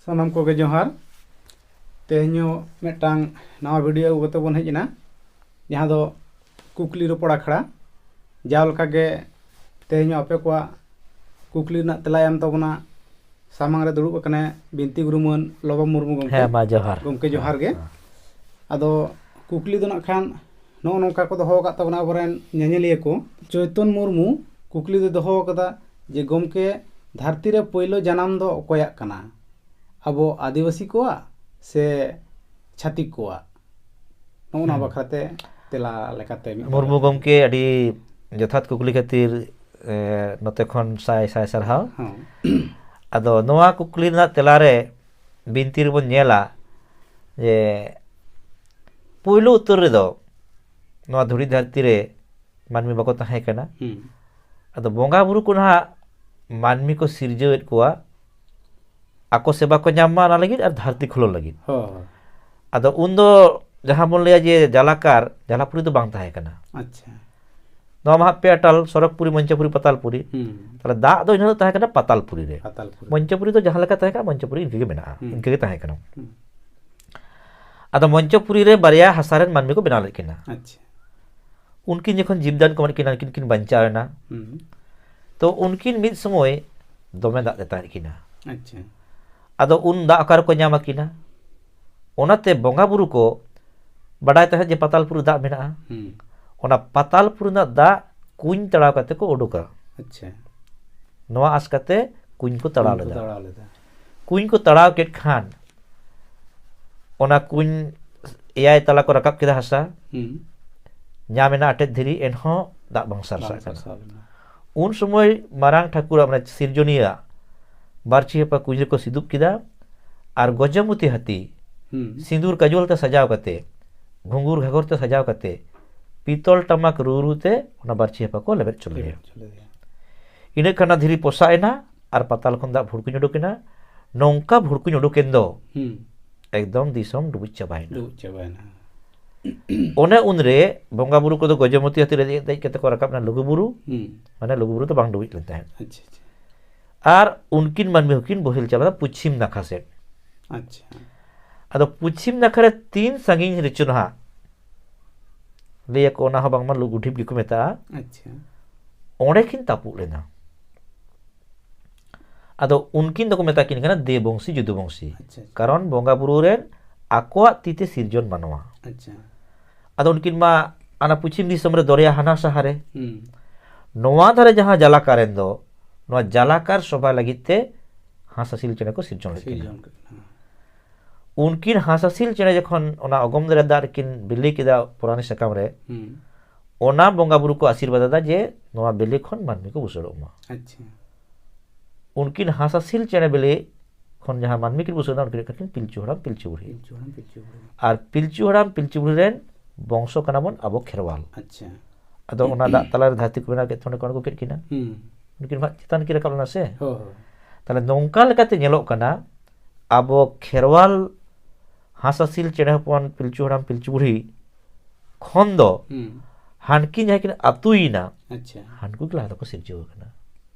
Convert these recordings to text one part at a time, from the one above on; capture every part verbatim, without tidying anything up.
ᱥᱟᱱᱟᱢ ᱠᱚᱜᱮ ᱡᱚᱦᱟᱨ᱾ ᱛᱮᱦᱮᱧ ᱦᱚᱸ ᱢᱤᱫᱴᱟᱝ ᱱᱟᱣᱟ ᱵᱷᱤᱰᱤᱭᱳ ᱟᱹᱜᱩ ᱠᱟᱛᱮ ᱵᱚᱱ ᱦᱮᱡ ᱮᱱᱟ, ᱡᱟᱦᱟᱸ ᱫᱚ ᱠᱩᱠᱞᱤ ᱨᱚᱯᱚᱲ ᱟᱠᱷᱲᱟ᱾ ᱡᱟᱣ ᱞᱮᱠᱟᱜᱮ ᱛᱮᱦᱮᱧ ᱦᱚᱸ ᱟᱯᱮ ᱠᱚᱣᱟᱜ ᱠᱩᱠᱞᱤ ᱨᱮᱱᱟᱜ ᱛᱮᱞᱟᱭ ᱮᱢ ᱛᱟᱵᱚᱱᱟ ᱥᱟᱢᱟᱝ ᱨᱮ ᱫᱩᱲᱩᱵ ᱟᱠᱟᱱᱟᱭ ᱵᱤᱱᱛᱤ ᱜᱩᱨᱩ ᱢᱟᱹᱱ ᱞᱚᱵᱚ ᱢᱩᱨᱢᱩ ᱜᱚᱢᱠᱮ᱾ ᱦᱮᱸ, ᱢᱟ ᱡᱚᱦᱟᱨ᱾ ᱜᱚᱢᱠᱮ ᱡᱚᱦᱟᱨ ᱜᱮ᱾ ᱦᱮᱸ᱾ ᱟᱫᱚ ᱠᱩᱠᱞᱤ ᱫᱚ ᱱᱟᱜ ᱠᱷᱟᱱ ᱱᱚᱜᱼᱚ ᱱᱚᱝᱠᱟ ᱠᱚ ᱫᱚᱦᱚ ᱟᱠᱟᱫ ᱛᱟᱵᱚᱱᱟ ᱟᱵᱚᱨᱮᱱ ᱧᱮᱧᱮᱞᱤᱭᱟᱹ ᱠᱚ᱾ ᱪᱳᱭᱛᱚᱱ ᱢᱩᱨᱢᱩ ᱠᱩᱠᱞᱤ ᱫᱚᱭ ᱫᱚᱦᱚ ᱟᱠᱟᱫᱟ ᱡᱮ, ᱜᱚᱢᱠᱮ, ᱫᱷᱟᱹᱨᱛᱤ ᱨᱮ ᱯᱳᱭᱞᱳ ᱡᱟᱱᱟᱢ ᱫᱚ ᱚᱠᱚᱭᱟᱜ ᱠᱟᱱᱟ? ᱟᱵᱚ ᱟᱹᱫᱤᱵᱟᱹᱥᱤ ᱠᱚᱣᱟᱜ ᱥᱮ ᱪᱷᱟᱹᱛᱤᱠ ᱠᱚᱣᱟᱜ? ᱱᱚᱜᱼᱚ ᱱᱚᱣᱟ ᱦᱩᱸ᱾ ᱵᱟᱠᱷᱨᱟᱛᱮ ᱛᱮᱞᱟ ᱞᱮᱠᱟᱛᱮ ᱢᱤᱫ ᱵᱟᱨ ᱢᱩᱨᱢᱩ ᱠᱟᱛᱷᱟ᱾ ᱜᱚᱢᱠᱮ, ᱟᱹᱰᱤ ᱡᱚᱛᱷᱟᱛ ᱠᱩᱠᱞᱤ ᱠᱷᱟᱹᱛᱤᱨ, ᱮ, ᱱᱚᱛᱮ ᱠᱷᱚᱱ ᱥᱟᱭ ᱥᱟᱭ ᱥᱟᱨᱦᱟᱣ᱾ ᱦᱚᱸ᱾ ᱟᱫᱚ ᱱᱚᱣᱟ ᱠᱩᱠᱞᱤ ᱨᱮᱱᱟᱜ ᱛᱮᱞᱟᱨᱮ ᱵᱤᱱᱛᱤ ᱨᱮᱵᱚᱱ ᱧᱮᱞᱟ ᱡᱮ ᱯᱩᱭᱞᱩ ᱩᱛᱟᱹᱨ ᱨᱮᱫᱚ ᱱᱚᱣᱟ ᱫᱷᱩᱲᱤ ᱫᱷᱟᱹᱨᱛᱤ ᱨᱮ ᱢᱟᱹᱱᱢᱤ ᱵᱟᱠᱚ ᱛᱟᱦᱮᱸ ᱠᱟᱱᱟ᱾ ᱦᱩᱸ᱾ ᱟᱫᱚ ᱵᱚᱸᱜᱟ ᱵᱩᱨᱩ ᱠᱚ ᱱᱟᱦᱟᱜ ᱢᱟᱹᱱᱢᱤ ᱠᱚ ᱥᱤᱨᱡᱟᱹᱣᱮᱫ ᱠᱚᱣᱟ, ᱟᱠᱚ ᱥᱮᱵᱟ ᱠᱚ ᱧᱟᱢ ᱢᱟ ᱚᱱᱟ ᱞᱟᱹᱜᱤᱫ ᱟᱨ ᱫᱷᱟᱹᱨᱛᱤ ᱠᱷᱩᱞᱟᱹᱣ ᱞᱟᱹᱜᱤᱫ᱾ ᱦᱳᱭ᱾ ᱟᱫᱚ ᱩᱱᱫᱚ ᱡᱟᱦᱟᱸ ᱵᱚᱱ ᱞᱟᱹᱭᱟ ᱡᱮ ᱡᱟᱞᱟᱠᱟᱨ, ᱡᱟᱞᱟᱯᱩᱨᱤ ᱫᱚ ᱵᱟᱝ ᱛᱟᱦᱮᱸ ᱠᱟᱱᱟ᱾ ᱟᱪᱪᱷᱟ᱾ ᱱᱚᱣᱟ ᱢᱟ ᱦᱟᱜ ᱯᱮ ᱟᱴᱟᱞ, ᱥᱚᱨᱚᱜᱽᱯᱩᱨᱤ, ᱢᱚᱧᱪᱚᱯᱩᱨᱤ, ᱯᱟᱛᱟᱞᱯᱩᱨᱤ᱾ ᱦᱩᱸ᱾ ᱛᱟᱦᱞᱮ ᱫᱟᱜ ᱫᱚ ᱤᱱᱟᱹ ᱦᱤᱞᱳᱜ ᱛᱟᱦᱮᱸ ᱠᱟᱱᱟ ᱯᱟᱛᱟᱞᱯᱩᱨᱤ ᱨᱮ᱾ ᱯᱟᱛᱟᱞᱯᱩᱨᱤ᱾ ᱢᱚᱧᱪᱚᱯᱩᱨᱤ ᱫᱚ ᱡᱟᱦᱟᱸ ᱞᱮᱠᱟ ᱛᱟᱦᱮᱸ ᱠᱟᱱᱟ, ᱢᱚᱧᱪᱚᱯᱩᱨᱤ ᱤᱱᱠᱟᱹ ᱜᱮ ᱛᱟᱦᱮᱸ ᱠᱟᱱᱟ᱾ ᱦᱩᱸ᱾ ᱟᱫᱚ ᱢᱚᱧᱪᱚᱯᱩᱨᱤ ᱨᱮ ᱵᱟᱨᱭᱟ ᱦᱟᱥᱟ ᱨᱮᱱ ᱢᱟᱹᱱᱢᱤ ᱠᱚ ᱵᱮᱱᱟᱣ ᱞᱮᱫ ᱠᱤᱱᱟ᱾ ᱟᱪᱪᱷᱟ᱾ ᱩᱱᱠᱤᱱ ᱡᱚᱠᱷᱚᱱ ᱡᱤᱵᱽᱫᱟᱱ ᱠᱚ ᱮᱢᱟᱫ ᱠᱤᱱᱟ, ᱩᱱᱠᱤᱱ ᱠᱤᱱ ᱵᱟᱧᱪᱟᱣ ᱮᱱᱟ᱾ ᱦᱩᱸ᱾ ᱛᱚ ᱩᱱᱠᱤᱱ ᱢᱤᱫ ᱥᱚᱢᱚᱭ ᱫᱚᱢᱮ ᱫᱟᱜ ᱛᱮᱛᱟᱝ ᱮᱫ ᱠᱤᱱᱟ᱾ ᱟᱪᱪᱷᱟ᱾ ᱟᱫᱚ ᱩᱱ ᱫᱟᱜ ᱚᱠᱟ ᱨᱮᱠᱚ ᱧᱟᱢ ᱟᱹᱠᱤᱱᱟ? ᱚᱱᱟᱛᱮ ᱵᱚᱸᱜᱟ ᱵᱩᱨᱩ ᱠᱚ ᱵᱟᱰᱟᱭ ᱛᱟᱦᱮᱸᱫ ᱡᱮ ᱯᱟᱛᱟᱞᱯᱩᱨᱤ ᱫᱟᱜ ᱢᱮᱱᱟᱜᱼᱟ᱾ ᱦᱩᱸ᱾ ᱚᱱᱟ ᱯᱟᱛᱟᱞᱯᱩᱨᱤ ᱨᱮᱱᱟᱜ ᱫᱟᱜ ᱠᱩᱧ ᱛᱟᱲᱟᱣ ᱠᱟᱛᱮ ᱠᱚ ᱩᱰᱩᱠᱟ᱾ ᱟᱪᱪᱷᱟ᱾ ᱱᱚᱣᱟ ᱟᱥ ᱠᱟᱛᱮ ᱠᱩᱧ ᱠᱚ ᱛᱟᱲᱟᱣ ᱞᱮᱫᱟ᱾ ᱛᱟᱲᱟᱣ ᱞᱮᱫᱟ᱾ ᱠᱩᱧ ᱠᱚ ᱛᱟᱲᱟᱣ ᱠᱮᱫ ᱠᱷᱟᱱ ᱚᱱᱟ ᱠᱩᱧ ᱮᱭᱟᱭ ᱛᱟᱞᱟ ᱠᱚ ᱨᱟᱠᱟᱵ ᱠᱮᱫᱟ ᱦᱟᱥᱟ, ᱦᱩᱸ᱾ ᱧᱟᱢ ᱮᱱᱟ ᱟᱴᱮᱫ ᱫᱷᱤᱨᱤ, ᱮᱱᱦᱚᱸ ᱫᱟᱜ ᱵᱟᱝ ᱥᱟᱨᱥᱟᱜ ᱵᱟᱝ ᱠᱟᱱᱟ᱾ ᱥᱟᱨᱥᱟᱣ ᱞᱮᱱᱟ᱾ ᱩᱱ ᱥᱚᱢᱚᱭ ᱢᱟᱨᱟᱝ ᱴᱷᱟᱹᱠᱩᱨᱟᱜ, ᱢᱟᱱᱮ ᱥᱤᱨᱡᱚᱱᱤᱭᱟᱹ ᱵᱟᱨᱪᱷᱤ ᱦᱟᱯᱟ ᱠᱩᱧ ᱨᱮᱠᱚ ᱥᱤᱫᱩᱵ ᱠᱮᱫᱟ ᱟᱨ ᱜᱚᱡᱚᱢᱚᱛᱤ ᱦᱟᱹᱛᱤ ᱦᱩᱸ᱾ ᱥᱤᱸᱫᱩᱨ ᱠᱟᱡᱚᱞ ᱛᱮ ᱥᱟᱡᱟᱣ ᱠᱟᱛᱮ, ᱜᱷᱩᱸᱜᱩᱨ ᱜᱷᱟᱜᱚᱨ ᱛᱮ ᱥᱟᱡᱟᱣ ᱠᱟᱛᱮ, ᱯᱤᱛᱚᱞ ᱴᱟᱢᱟᱠ ᱨᱩ ᱨᱩ ᱛᱮ ᱚᱱᱟ ᱵᱟᱨᱪᱷᱤ ᱦᱟᱯᱟ ᱠᱚ ᱞᱮᱵᱮᱫ ᱦᱚᱪᱚ ᱞᱮᱫᱮᱭᱟ᱾ ᱞᱮᱵᱮᱫ ᱦᱚᱪᱚ ᱞᱮᱫᱮᱭᱟ᱾ ᱤᱱᱟᱹ ᱠᱷᱟᱱ ᱚᱱᱟ ᱫᱷᱤᱨᱤ ᱯᱚᱥᱟᱜ ᱮᱱᱟ ᱟᱨ ᱯᱟᱛᱟᱞ ᱠᱷᱚᱱ ᱫᱟᱜ ᱵᱷᱩᱲᱠᱩᱧ ᱩᱰᱩᱠ ᱮᱱᱟ᱾ ᱱᱚᱝᱠᱟ ᱵᱷᱩᱲᱠᱩᱧ ᱩᱰᱩᱠ ᱮᱱ ᱫᱚ ᱦᱩᱸ᱾ ᱮᱠᱫᱚᱢ ᱫᱤᱥᱚᱢ ᱰᱩᱵᱩᱡ ᱪᱟᱵᱟᱭᱮᱱᱟ᱾ ᱰᱩᱵᱩᱡ ᱪᱟᱵᱟᱭᱮᱱᱟ᱾ ᱚᱱᱮ ᱩᱱᱨᱮ ᱵᱚᱸᱜᱟ ᱵᱩᱨᱩ ᱠᱚᱫᱚ ᱜᱚᱡᱚᱢᱚᱛᱤ ᱦᱟᱹᱛᱤ ᱨᱮ ᱫᱮᱡ ᱠᱟᱛᱮ ᱠᱚ ᱨᱟᱠᱟᱵ ᱮᱱᱟ ᱞᱩᱜᱩ ᱵᱩᱨᱩ᱾ ᱦᱩᱸ᱾ ᱢᱟᱱᱮ ᱞᱩᱜᱩ ᱵᱩᱨᱩ ᱫᱚ ᱵᱟᱝ ᱰᱩᱵᱩᱡ ᱞᱮᱱ ᱛᱟᱦᱮᱸᱫ᱾ ᱟᱪᱪᱷᱟ, ᱟᱪᱪᱷᱟ᱾ ᱟᱨ ᱩᱱᱠᱤᱱ ᱢᱟᱹᱱᱢᱤ ᱦᱚᱸᱠᱤᱱ ᱵᱳᱦᱮᱞ ᱪᱟᱞᱟᱣ ᱮᱱᱟ ᱯᱚᱪᱷᱤᱢ ᱱᱟᱠᱷᱟ ᱥᱮᱫ᱾ ᱟᱪᱪᱷᱟ᱾ ᱟᱫᱚ ᱯᱚᱪᱷᱤᱢ ᱱᱟᱠᱷᱟ ᱨᱮ ᱛᱤᱱ ᱥᱟᱺᱜᱤᱧ ᱨᱮᱪᱚ ᱱᱟᱦᱟᱜ, ᱞᱟᱹᱭᱟᱠᱚ ᱚᱱᱟ ᱦᱚᱸ ᱵᱟᱝᱢᱟ ᱞᱩᱜᱩᱰᱷᱤᱯ ᱜᱮᱠᱚ ᱢᱮᱛᱟᱜᱼᱟ᱾ ᱟᱪᱪᱷᱟ᱾ ᱚᱸᱰᱮ ᱠᱤᱱ ᱛᱟᱹᱯᱩᱜ ᱞᱮᱱᱟ᱾ ᱟᱫᱚ ᱩᱱᱠᱤᱱ ᱫᱚᱠᱚ ᱢᱮᱛᱟ ᱠᱤᱱ ᱠᱟᱱᱟ ᱫᱮᱵᱚᱝᱥᱤ ᱡᱚᱫᱩᱵᱚᱝᱥᱤ᱾ ᱟᱪᱪᱷᱟ, ᱟᱪᱪᱷᱟ᱾ ᱠᱟᱨᱚᱱ ᱵᱚᱸᱜᱟ ᱵᱩᱨᱩ ᱨᱮᱱ ᱟᱠᱚᱣᱟᱜ ᱛᱤ ᱛᱮ ᱥᱤᱨᱡᱚᱱ ᱢᱟᱱᱣᱟ᱾ ᱟᱪᱪᱷᱟ᱾ ᱟᱫᱚ ᱩᱱᱠᱤᱱ ᱢᱟ ᱚᱱᱟ ᱯᱚᱪᱷᱤᱢ ᱫᱤᱥᱚᱢ ᱨᱮ ᱫᱚᱨᱭᱟ ᱦᱟᱱᱟ ᱥᱟᱦᱟ ᱨᱮ᱾ ᱦᱩᱸ᱾ ᱱᱚᱣᱟ ᱫᱷᱟᱨᱮ ᱡᱟᱦᱟᱸ ᱡᱟᱞᱟᱠᱟᱨ ᱨᱮᱱ ᱫᱚ, ᱱᱚᱣᱟ ᱡᱟᱞᱟᱠᱟᱨ ᱥᱚᱵᱷᱟ ᱞᱟᱹᱜᱤᱫ ᱛᱮ ᱦᱟᱸᱥ ᱦᱟᱹᱥᱤᱞ ᱪᱮᱬᱮ ᱠᱚ ᱥᱤᱨᱡᱚᱱ ᱞᱮᱫ ᱠᱤᱱᱟ᱾ ᱥᱤᱨᱡᱚᱱ ᱠᱮᱫ ᱠᱤᱱᱟ᱾ ᱩᱱᱠᱤᱱ ᱦᱟᱸᱥ ᱦᱟᱹᱥᱤᱞ ᱪᱮᱬᱮ ᱡᱚᱠᱷᱚᱱ ᱚᱱᱟ ᱚᱜᱚᱢ ᱫᱚᱨᱭᱟ ᱫᱟᱜ ᱨᱮᱠᱤᱱ ᱵᱤᱞᱤ ᱠᱮᱫᱟ ᱯᱚᱨᱟᱱᱤ ᱥᱟᱠᱟᱢ ᱨᱮ, ᱦᱩᱸ᱾ ᱚᱱᱟ ᱵᱚᱸᱜᱟ ᱵᱩᱨᱩ ᱠᱚ ᱟᱥᱤᱨᱵᱟᱫ ᱟᱫᱟ ᱡᱮ ᱱᱚᱣᱟ ᱵᱤᱞᱤ ᱠᱷᱚᱱ ᱢᱟᱹᱱᱢᱤ ᱠᱚ ᱵᱩᱥᱟᱹᱲᱚᱜ ᱢᱟ᱾ ᱟᱪᱪᱷᱟ᱾ ᱩᱱᱠᱤᱱ ᱦᱟᱸᱥ ᱦᱟᱹᱥᱤᱞ ᱪᱮᱬᱮ ᱵᱤᱞᱤ ᱠᱷᱚᱱ ᱡᱟᱦᱟᱸ ᱢᱟᱹᱱᱢᱤ ᱠᱤᱱ ᱵᱩᱥᱟᱹᱲ ᱮᱱᱟ, ᱩᱱᱠᱤᱱ ᱦᱩᱭᱩᱜ ᱠᱟᱱᱟ ᱠᱤᱱ ᱯᱤᱞᱪᱩ ᱦᱟᱲᱟᱢ ᱯᱤᱞᱪᱩ ᱵᱩᱲᱦᱤ᱾ ᱯᱤᱞᱪᱩ ᱦᱟᱲᱟᱢ ᱯᱤᱞᱪᱩ ᱵᱩᱲᱦᱤ᱾ ᱟᱨ ᱯᱤᱞᱪᱩ ᱦᱟᱲᱟᱢ ᱯᱤᱞᱪᱩ ᱵᱩᱲᱦᱤ ᱨᱮᱱ ᱵᱚᱝᱥᱚ ᱠᱟᱱᱟ ᱵᱚᱱ ᱟᱵᱚ ᱠᱷᱮᱨᱣᱟᱞ᱾ ᱟᱪᱪᱷᱟ᱾ ᱟᱫᱚ ᱚᱱᱟ ᱫᱟᱜ ᱛᱟᱞᱟ ᱨᱮ ᱫᱷᱟᱹᱨᱛᱤ ᱠᱚ ᱵᱮᱱᱟᱣ ᱠᱮᱫ ᱛᱮ ᱚᱸᱰᱮ ᱠᱚ ᱟᱬᱜᱚ ᱠᱮᱫ ᱠᱤᱱᱟ᱾ ᱦᱩᱸ᱾ ᱩᱱᱠᱤᱱ ᱢᱟ ᱪᱮᱛᱟᱱ ᱠᱤᱱ ᱨᱟᱠᱟᱵ ᱞᱮᱱᱟ ᱥᱮ? ᱦᱳᱭ, ᱦᱳᱭ᱾ ᱛᱟᱦᱞᱮ ᱱᱚᱝᱠᱟ ᱞᱮᱠᱟᱛᱮ ᱧᱮᱞᱚᱜ ᱠᱟᱱᱟ, ᱟᱵᱚ ᱠᱷᱮᱨᱣᱟᱞ ᱦᱟᱸᱥ ᱦᱟᱹᱥᱤᱞ ᱪᱮᱬᱮ ᱦᱚᱯᱚᱱ ᱯᱤᱞᱪᱩ ᱦᱟᱲᱟᱢ ᱯᱤᱞᱪᱩ ᱵᱩᱲᱦᱤ ᱠᱷᱚᱱ ᱫᱚ ᱦᱩᱸ᱾ ᱦᱟᱱᱠᱤᱱ ᱡᱟᱦᱟᱸ ᱠᱤᱱ ᱟᱹᱛᱩᱭᱮᱱᱟ, ᱟᱪᱪᱷᱟ᱾ ᱦᱟᱱᱠᱩ ᱜᱮ ᱞᱟᱦᱟ ᱫᱚᱠᱚ ᱥᱤᱨᱡᱟᱹᱣ ᱟᱠᱟᱱᱟ᱾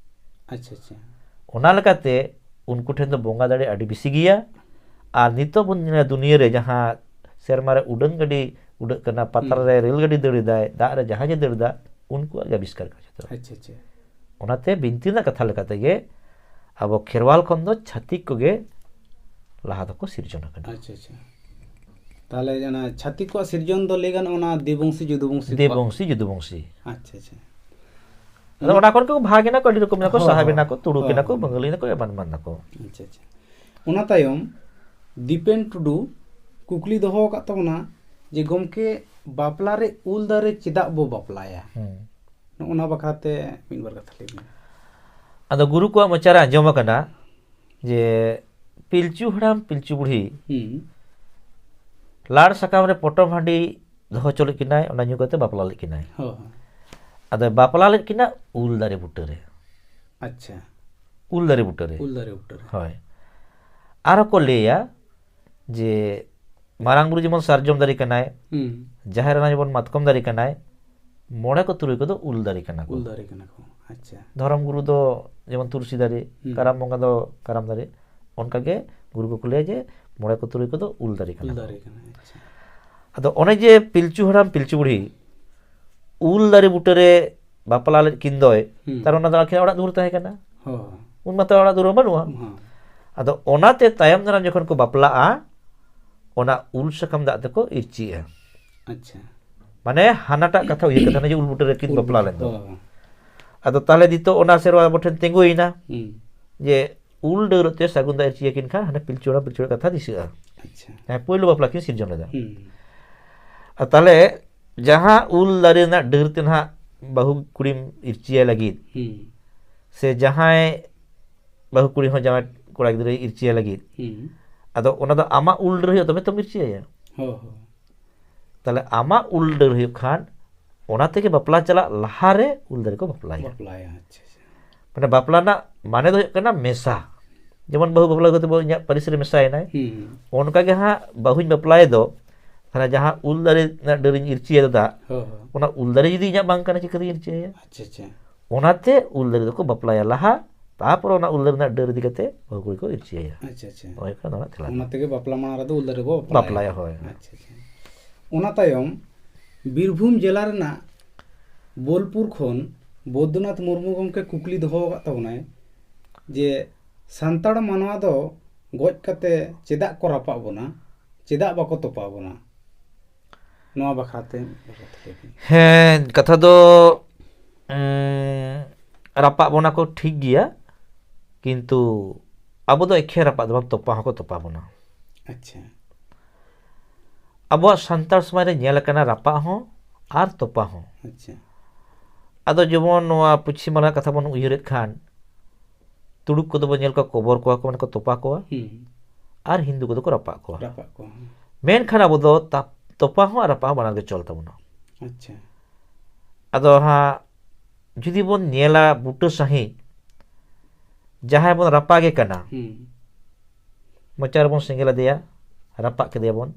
ᱟᱪᱪᱷᱟ, ᱟᱪᱪᱷᱟ᱾ ᱚᱱᱟ ᱞᱮᱠᱟᱛᱮ ᱩᱱᱠᱩ ᱴᱷᱮᱱ ᱫᱚ ᱵᱚᱸᱜᱟ ᱫᱟᱲᱮ ᱟᱹᱰᱤ ᱵᱮᱥᱤ ᱜᱮᱭᱟ᱾ ᱟᱨ ᱱᱤᱛᱚᱜ ᱵᱚᱱ ᱧᱮᱞᱟ ᱫᱩᱱᱤᱭᱟᱹ ᱨᱮ ᱡᱟᱦᱟᱸ ᱥᱮᱨᱢᱟ ᱨᱮ ᱩᱰᱟᱹᱱ ᱜᱟᱹᱰᱤ ᱩᱰᱟᱹᱜ ᱠᱟᱱᱟ, ᱯᱟᱛᱟᱞ ᱦᱩᱸ᱾ ᱨᱮ ᱨᱮᱞ ᱜᱟᱹᱰᱤ ᱫᱟᱹᱲ ᱮᱫᱟᱭ, ᱫᱟᱜ ᱨᱮ ᱡᱟᱦᱟᱡᱮ ᱫᱟᱹᱲ ᱮᱫᱟ, ᱩᱱᱠᱩᱣᱟᱜ ᱜᱮ ᱟᱵᱤᱥᱠᱟᱨ ᱠᱟᱱᱟ ᱡᱚᱛᱚ᱾ ᱟᱪᱪᱷᱟ, ᱟᱪᱪᱷᱟ᱾ ᱚᱱᱟᱛᱮ ᱵᱤᱱᱛᱤ ᱨᱮᱱᱟᱜ ᱠᱟᱛᱷᱟ ᱞᱮᱠᱟ ᱛᱮᱜᱮ ᱟᱵᱚ ᱠᱷᱮᱨᱣᱟᱞ ᱠᱷᱚᱱ ᱫᱚ ᱪᱷᱟᱹᱛᱤᱠ ᱠᱚᱜᱮ ᱞᱟᱦᱟ ᱫᱚᱠᱚ ᱥᱤᱨᱡᱚᱱ ᱟᱠᱟᱱᱟ᱾ ᱟᱪᱪᱷᱟ, ᱟᱪᱪᱷᱟ᱾ ᱛᱟᱦᱞᱮ ᱚᱱᱟ ᱪᱷᱟᱹᱛᱤᱠ ᱠᱚᱣᱟᱜ ᱥᱤᱨᱡᱚᱱ ᱫᱚ ᱞᱟᱹᱭ ᱜᱟᱱᱚᱜᱼᱟ ᱚᱱᱟ ᱫᱮᱵᱚᱝᱥᱤ ᱡᱚᱫᱩᱵᱚᱝᱥᱤ ᱠᱚᱣᱟᱜ᱾ ᱫᱮᱵᱚᱝᱥᱤ ᱡᱚᱫᱩᱵᱚᱝᱥᱤ᱾ ᱟᱪᱪᱷᱟ, ᱟᱪᱪᱷᱟ᱾ ᱟᱫᱚ ᱚᱱᱟ ᱠᱷᱚᱱ ᱠᱚ ᱵᱷᱟᱜᱽ ᱮᱱᱟ ᱠᱚ, ᱟᱹᱰᱤ ᱨᱚᱠᱚᱢ ᱮᱱᱟ ᱠᱚ, ᱦᱳᱭ, ᱥᱟᱦᱟᱵ ᱦᱳᱭ, ᱮᱱᱟ ᱠᱚ, ᱛᱩᱲᱩᱠ ᱦᱳᱭ, ᱮᱱᱟ ᱠᱚ, ᱦᱳᱭ᱾ ᱵᱟᱝᱜᱟᱹᱞᱤ ᱮᱱᱟ ᱠᱚ, ᱮᱢᱟᱱ ᱮᱢᱟᱱ ᱮᱱᱟ ᱠᱚ᱾ ᱟᱪᱪᱷᱟ, ᱟᱪᱪᱷᱟ᱾ ᱚᱱᱟ ᱛᱟᱭᱚᱢ ᱫᱤᱯᱮᱱ ᱴᱩᱰᱩ ᱠᱩᱠᱞᱤ ᱫᱚᱦᱚ ᱟᱠᱟᱫ ᱛᱟᱵᱚᱱᱟ ᱡᱮ, ᱜᱚᱢᱠᱮ, ᱵᱟᱯᱞᱟ ᱨᱮ ᱩᱞ ᱫᱟᱨᱮ ᱪᱮᱫᱟᱜ ᱵᱚ ᱵᱟᱯᱞᱟᱭᱟ? ᱦᱩᱸ᱾ ᱱᱚᱜᱼᱚ ᱱᱟ ᱵᱟᱠᱷᱨᱟ ᱛᱮ ᱢᱤᱫ ᱵᱟᱨ ᱠᱟᱛᱷᱟ ᱞᱟᱹᱭ ᱵᱤᱱ᱾ ᱟᱫᱚ ᱜᱩᱨᱩ ᱠᱚᱣᱟᱜ ᱢᱚᱪᱟ ᱨᱮ ᱟᱸᱡᱚᱢ ᱟᱠᱟᱱᱟ ᱡᱮ ᱯᱤᱞᱪᱩ ᱦᱟᱲᱟᱢ ᱯᱤᱞᱪᱩ ᱵᱩᱲᱦᱤ ᱦᱩᱸ᱾ ᱞᱟᱲ ᱥᱟᱠᱟᱢ ᱨᱮ ᱯᱚᱴᱚᱢ ᱦᱟᱺᱰᱤ ᱫᱚᱦᱚ ᱦᱚᱪᱚ ᱞᱮᱫ ᱠᱤᱱᱟᱭ, ᱚᱱᱟ ᱧᱩ ᱠᱟᱛᱮ ᱵᱟᱯᱞᱟ ᱞᱮᱫ ᱠᱤᱱᱟᱭ᱾ ᱦᱳᱭ, ᱦᱳᱭ᱾ ᱟᱫᱚᱭ ᱵᱟᱯᱞᱟ ᱞᱮᱫ ᱠᱤᱱᱟ ᱩᱞ ᱫᱟᱨᱮ ᱵᱩᱴᱟᱹ ᱨᱮ᱾ ᱟᱪᱪᱷᱟ᱾ ᱩᱞ ᱫᱟᱨᱮ ᱵᱩᱴᱟᱹ ᱨᱮ᱾ ᱩᱞ ᱫᱟᱨᱮ ᱵᱩᱴᱟᱹ ᱨᱮ᱾ ᱦᱳᱭ᱾ ᱟᱨᱦᱚᱸ ᱠᱚ ᱞᱟᱹᱭᱟ ᱡᱮ ᱢᱟᱨᱟᱝ ᱵᱩᱨᱩ ᱡᱮᱢᱚᱱ ᱥᱟᱨᱡᱚᱢ ᱫᱟᱨᱮ ᱠᱟᱱᱟᱭ, ᱦᱩᱸ᱾ ᱡᱟᱦᱮᱨ ᱟᱭᱳ ᱡᱮᱢᱚᱱ ᱢᱟᱛᱠᱚᱢ ᱫᱟᱨᱮ ᱠᱟᱱᱟᱭ, ᱢᱚᱬᱮ ᱠᱚ ᱛᱩᱨᱩᱭ ᱠᱚᱫᱚ ᱩᱞ ᱫᱟᱨᱮ ᱠᱟᱱᱟ ᱠᱚ᱾ ᱩᱞ ᱫᱟᱨᱮ ᱠᱟᱱᱟ ᱠᱚ᱾ ᱟᱪᱪᱷᱟ᱾ ᱫᱷᱚᱨᱚᱢ ᱜᱩᱨᱩ ᱫᱚ ᱡᱮᱢᱚᱱ ᱛᱩᱞᱥᱤ ᱫᱟᱨᱮ, ᱦᱩᱸ᱾ ᱠᱟᱨᱟᱢ ᱵᱚᱸᱜᱟ ᱫᱚ ᱠᱟᱨᱟᱢ ᱫᱟᱨᱮ᱾ ᱚᱱᱠᱟᱜᱮ ᱜᱩᱨᱩ ᱠᱚᱠᱚ ᱞᱟᱹᱭᱟ ᱡᱮ ᱢᱚᱬᱮ ᱠᱚ ᱛᱩᱨᱩᱭ ᱠᱚᱫᱚ ᱩᱞ ᱫᱟᱨᱮ ᱠᱟᱱᱟ ᱩᱞ ᱠᱚ᱾ ᱫᱟᱨᱮ ᱠᱟᱱᱟ᱾ ᱟᱪᱪᱷᱟ᱾ ᱟᱫᱚ ᱚᱱᱮ ᱡᱮ ᱯᱤᱞᱪᱩ ᱦᱟᱲᱟᱢ ᱯᱤᱞᱪᱩ ᱵᱩᱲᱦᱤ ᱩᱞ ᱫᱟᱨᱮ ᱵᱩᱴᱟᱹᱨᱮ ᱵᱟᱯᱞᱟ ᱞᱮᱫ ᱠᱤᱱ ᱫᱚᱭ, ᱦᱩᱸ᱾ ᱛᱟᱨ ᱚᱱᱟ ᱫᱚ ᱟᱹᱠᱤᱱᱟᱜ ᱚᱲᱟᱜ ᱫᱩᱣᱟᱹᱨ ᱛᱟᱦᱮᱸ ᱠᱟᱱᱟ᱾ ᱦᱚᱸ᱾ ᱩᱱ ᱢᱟᱛᱚ ᱚᱲᱟᱜ ᱫᱩᱣᱟᱹᱨ ᱵᱟᱹᱱᱩᱜᱼᱟ᱾ ᱦᱚᱸ᱾ ᱟᱫᱚ ᱚᱱᱟᱛᱮ ᱛᱟᱭᱚᱢ ᱫᱟᱨᱟᱢ ᱡᱚᱠᱷᱚᱱ ᱠᱚ ᱵᱟᱯᱞᱟᱜᱼᱟ, ᱚᱱᱟ ᱩᱞ ᱥᱟᱠᱟᱢ ᱫᱟᱜ ᱛᱮᱠᱚ ᱤᱨᱪᱤᱜᱼᱟ᱾ ᱟᱪᱪᱷᱟ᱾ ᱢᱟᱱᱮ ᱦᱟᱱᱟᱴᱟᱜ ᱠᱟᱛᱷᱟ ᱩᱭᱦᱟᱹᱨ ᱠᱟᱛᱮ, ᱦᱟᱱᱮ ᱡᱮ ᱩᱞ ᱵᱩᱴᱟᱹ ᱨᱮᱠᱤᱱ ᱩᱞ ᱵᱟᱯᱞᱟ ᱵᱩᱴᱟᱹ, ᱞᱮᱱ ᱫᱚ᱾ ᱦᱚᱸ᱾ ᱟᱫᱚ ᱛᱟᱦᱚᱞᱮ ᱱᱤᱛᱚᱜ ᱚᱱᱟ ᱥᱮᱨᱣᱟ ᱟᱵᱚ ᱴᱷᱮᱱ ᱛᱤᱸᱜᱩᱭᱮᱱᱟ ᱦᱩᱸ᱾ ᱡᱮ ᱩᱞ ᱰᱟᱹᱨ ᱛᱮ ᱥᱟᱹᱜᱩᱱ ᱫᱟᱜ ᱤᱨᱪᱤ ᱟᱹᱠᱤᱱ ᱠᱷᱟᱱ ᱦᱟᱱᱮ ᱯᱤᱞᱪᱩ ᱦᱟᱲᱟᱢ ᱯᱤᱞᱪᱩ ᱦᱟᱲᱟᱢ ᱠᱟᱛᱷᱟ ᱫᱤᱥᱟᱹᱜᱼᱟ᱾ ᱟᱪᱪᱷᱟ᱾ ᱦᱮᱸ, ᱯᱳᱭᱞᱳ ᱵᱟᱯᱞᱟ ᱠᱤᱱ ᱥᱤᱨᱡᱚᱱ ᱞᱮᱫᱟ᱾ ᱦᱩᱸ᱾ ᱟᱨ ᱛᱟᱦᱚᱞᱮ ᱡᱟᱦᱟᱸ ᱩᱞ ᱫᱟᱨᱮ ᱨᱮᱱᱟᱜ ᱰᱟᱹᱨ ᱛᱮ ᱱᱟᱦᱟᱜ ᱵᱟᱹᱦᱩ ᱠᱩᱲᱤᱢ ᱤᱨᱪᱤᱭᱟᱭ ᱞᱟᱹᱜᱤᱫ, ᱦᱩᱸ᱾ ᱥᱮ ᱡᱟᱦᱟᱸᱭ ᱵᱟᱹᱦᱩ ᱠᱩᱲᱤ ᱦᱚᱸ ᱡᱟᱶᱟᱭ ᱠᱚᱲᱟ ᱜᱤᱫᱽᱨᱟᱹᱭ ᱤᱨᱪᱤᱭᱟᱭ ᱞᱟᱹᱜᱤᱫ, ᱦᱩᱸ᱾ ᱟᱫᱚ ᱚᱱᱟ ᱫᱚ ᱟᱢᱟᱜ ᱩᱞ ᱰᱟᱹᱨ ᱦᱩᱭᱩᱜᱼᱟ, ᱛᱚᱵᱮ ᱛᱚᱢ ᱤᱨᱪᱤᱭᱟᱭᱟ᱾ ᱦᱚᱸ, ᱦᱚᱸ᱾ ᱛᱟᱦᱚᱞᱮ ᱟᱢᱟᱜ ᱩᱞ ᱰᱟᱹᱨ ᱦᱩᱭᱩᱜ ᱠᱷᱟᱱ ᱚᱱᱟ ᱛᱮᱜᱮ ᱵᱟᱯᱞᱟ ᱪᱟᱞᱟᱜ ᱞᱟᱦᱟᱨᱮ ᱩᱞ ᱫᱟᱨᱮ ᱠᱚ ᱵᱟᱯᱞᱟᱭᱟ᱾ ᱵᱟᱯᱞᱟᱭᱟ᱾ ᱟᱪᱪᱷᱟ, ᱟᱪᱪᱷᱟ᱾ ᱢᱟᱱᱮ ᱵᱟᱯᱞᱟ ᱨᱮᱱᱟᱜ ᱢᱟᱱᱮ ᱫᱚ ᱦᱩᱭᱩᱜ ᱠᱟᱱᱟ ᱢᱮᱥᱟ᱾ ᱡᱮᱢᱚᱱ ᱵᱟᱹᱦᱩ ᱵᱟᱯᱞᱟ ᱠᱟᱛᱮ ᱵᱚ ᱤᱧᱟᱹᱜ ᱯᱟᱹᱨᱤᱥ ᱨᱮ ᱢᱮᱥᱟᱭᱮᱱᱟᱭ, ᱦᱩᱸ᱾ ᱚᱱᱠᱟ ᱜᱮ ᱦᱟᱸᱜ ᱵᱟᱹᱦᱩᱧ ᱵᱟᱯᱞᱟᱭᱮ ᱫᱚ, ᱛᱟᱦᱚᱞᱮ ᱡᱟᱦᱟᱸ ᱩᱞ ᱫᱟᱨᱮ ᱨᱮᱱᱟᱜ ᱰᱟᱹᱨᱤᱧ ᱤᱨᱪᱤᱭᱟᱫᱟ ᱫᱟᱜ, ᱦᱚᱸ, ᱦᱚᱸ᱾ ᱚᱱᱟ ᱩᱞ ᱫᱟᱨᱮ ᱡᱩᱫᱤ ᱤᱧᱟᱹᱜ ᱵᱟᱝ ᱠᱟᱱᱟ, ᱪᱤᱠᱟᱹᱛᱤᱧ ᱤᱨᱪᱤᱭᱟᱭᱟ? ᱟᱪᱪᱷᱟ, ᱟᱪᱪᱷᱟ᱾ ᱚᱱᱟᱛᱮ ᱩᱞ ᱫᱟᱨᱮ ᱫᱚᱠᱚ ᱵᱟᱯᱞᱟᱭᱟ ᱞᱟᱦᱟ, ᱛᱟᱨᱯᱚᱨ ᱚᱱᱟ ᱩᱞ ᱫᱟᱨᱮ ᱨᱮᱱᱟᱜ ᱰᱟᱹᱨ ᱤᱫᱤ ᱠᱟᱛᱮ ᱵᱟᱹᱦᱩ ᱠᱩᱲᱤ ᱠᱚ ᱤᱨᱪᱤᱭᱟᱭᱟ᱾ ᱟᱪᱪᱷᱟ, ᱟᱪᱪᱷᱟ᱾ ᱱᱚᱜᱼᱚᱭ ᱠᱟᱱᱟ ᱱᱚᱣᱟ ᱛᱮᱞᱟ ᱫᱚ᱾ ᱚᱱᱟ ᱛᱮᱜᱮ ᱵᱟᱯᱞᱟ ᱢᱟᱲᱟᱝ ᱨᱮᱫᱚ ᱩᱞ ᱫᱟᱨᱮ ᱵᱚ ᱵᱟᱯᱞᱟᱭᱟ᱾ ᱵᱟᱯᱞᱟᱭᱟ, ᱦᱳᱭ᱾ ᱟᱪᱪᱷᱟ, ᱟᱪᱪᱷᱟ᱾ ᱚᱱᱟ ᱛᱟᱭᱚᱢ ᱵᱤᱨᱵᱷᱩᱢ ᱡᱮᱞᱟ ᱨᱮᱱᱟᱜ ᱵᱳᱞᱯᱩᱨ ᱠᱷᱚᱱ ᱵᱳᱫᱽᱫᱚᱱᱟᱛᱷ ᱢᱩᱨᱢᱩ ᱜᱚᱢᱠᱮ ᱠᱩᱠᱞᱤ ᱫᱚᱦᱚ ᱟᱠᱟᱫ ᱛᱟᱵᱚᱱᱟᱭ ᱡᱮ ᱥᱟᱱᱛᱟᱲ ᱢᱟᱱᱣᱟ ᱫᱚ ᱜᱚᱡ ᱠᱟᱛᱮ ᱪᱮᱫᱟᱜ ᱠᱚ ᱨᱟᱯᱟᱜ ᱵᱚᱱᱟ, ᱪᱮᱫᱟᱜ ᱵᱟᱠᱚ ᱛᱚᱯᱟ ᱵᱚᱱᱟ? ᱱᱚᱣᱟ ᱵᱟᱠᱷᱨᱟᱛᱮ ᱢᱤᱫ ᱵᱟᱨ ᱠᱟᱛᱷᱟ ᱞᱟᱹᱭ ᱵᱤᱱ᱾ ᱦᱮᱸ, ᱠᱟᱛᱷᱟ ᱫᱚ, ᱩᱸ, ᱨᱟᱯᱟᱜ ᱵᱚᱱᱟ ᱠᱚ ᱴᱷᱤᱠ ᱜᱮᱭᱟ, ᱠᱤᱱᱛᱩ ᱟᱵᱚ ᱫᱚ ᱮᱠᱷᱮᱱ ᱨᱟᱯᱟᱜ ᱫᱚ ᱵᱟᱝ, ᱛᱚᱯᱟ ᱦᱚᱸᱠᱚ ᱛᱚᱯᱟ ᱵᱚᱱᱟ᱾ ᱟᱪᱪᱷᱟ᱾ ᱟᱵᱚᱣᱟᱜ ᱥᱟᱱᱛᱟᱲ ᱥᱚᱢᱟᱡᱽ ᱨᱮ ᱧᱮᱞ ᱟᱠᱟᱱᱟ ᱨᱟᱯᱟᱜ ᱦᱚᱸ ᱟᱨ ᱛᱚᱯᱟ ᱦᱚᱸ᱾ ᱟᱪᱪᱷᱟ᱾ ᱟᱫᱚ ᱡᱮᱢᱚᱱ ᱱᱚᱣᱟ ᱯᱚᱪᱷᱤᱢ ᱵᱟᱝᱞᱟ ᱠᱟᱛᱷᱟ ᱵᱚᱱ ᱩᱭᱦᱟᱹᱨᱮᱫ ᱠᱷᱟᱱ, ᱛᱩᱲᱩᱠ ᱠᱚᱫᱚ ᱵᱚᱱ ᱧᱮᱞ ᱠᱚᱣᱟ, ᱠᱚᱵᱚᱨ ᱠᱚᱣᱟ ᱠᱚ, ᱢᱟᱱᱮ ᱠᱚ ᱛᱚᱯᱟ ᱠᱚᱣᱟ, ᱦᱩᱸ᱾ ᱟᱨ ᱦᱤᱱᱫᱩ ᱠᱚᱫᱚ ᱠᱚ ᱨᱟᱯᱟᱜ ᱠᱚᱣᱟ᱾ ᱨᱟᱯᱟᱜ ᱠᱚᱣᱟ᱾ ᱢᱮᱱᱠᱷᱟᱱ ᱟᱵᱚ ᱫᱚ ᱛᱟ-, ᱛᱚᱯᱟ ᱦᱚᱸ ᱟᱨ ᱨᱟᱯᱟᱜ ᱦᱚᱸ ᱵᱟᱱᱟᱨ ᱜᱮ ᱪᱚᱞ ᱛᱟᱵᱚᱱᱟ᱾ ᱟᱪᱪᱷᱟ᱾ ᱟᱫᱚ ᱦᱟᱸᱜ ᱡᱩᱫᱤ ᱵᱚᱱ ᱧᱮᱞᱟ ᱵᱩᱴᱟᱹ ᱥᱟᱺᱦᱤᱡ, ᱡᱟᱦᱟᱸᱭ ᱵᱚᱱ ᱨᱟᱯᱟᱜᱮ ᱠᱟᱱᱟ, ᱦᱩᱸ᱾ ᱢᱚᱪᱟ ᱨᱮᱵᱚᱱ ᱥᱮᱸᱜᱮᱞ ᱟᱫᱮᱭᱟ, ᱨᱟᱯᱟᱜ ᱠᱮᱫᱮᱭᱟᱵᱚᱱ,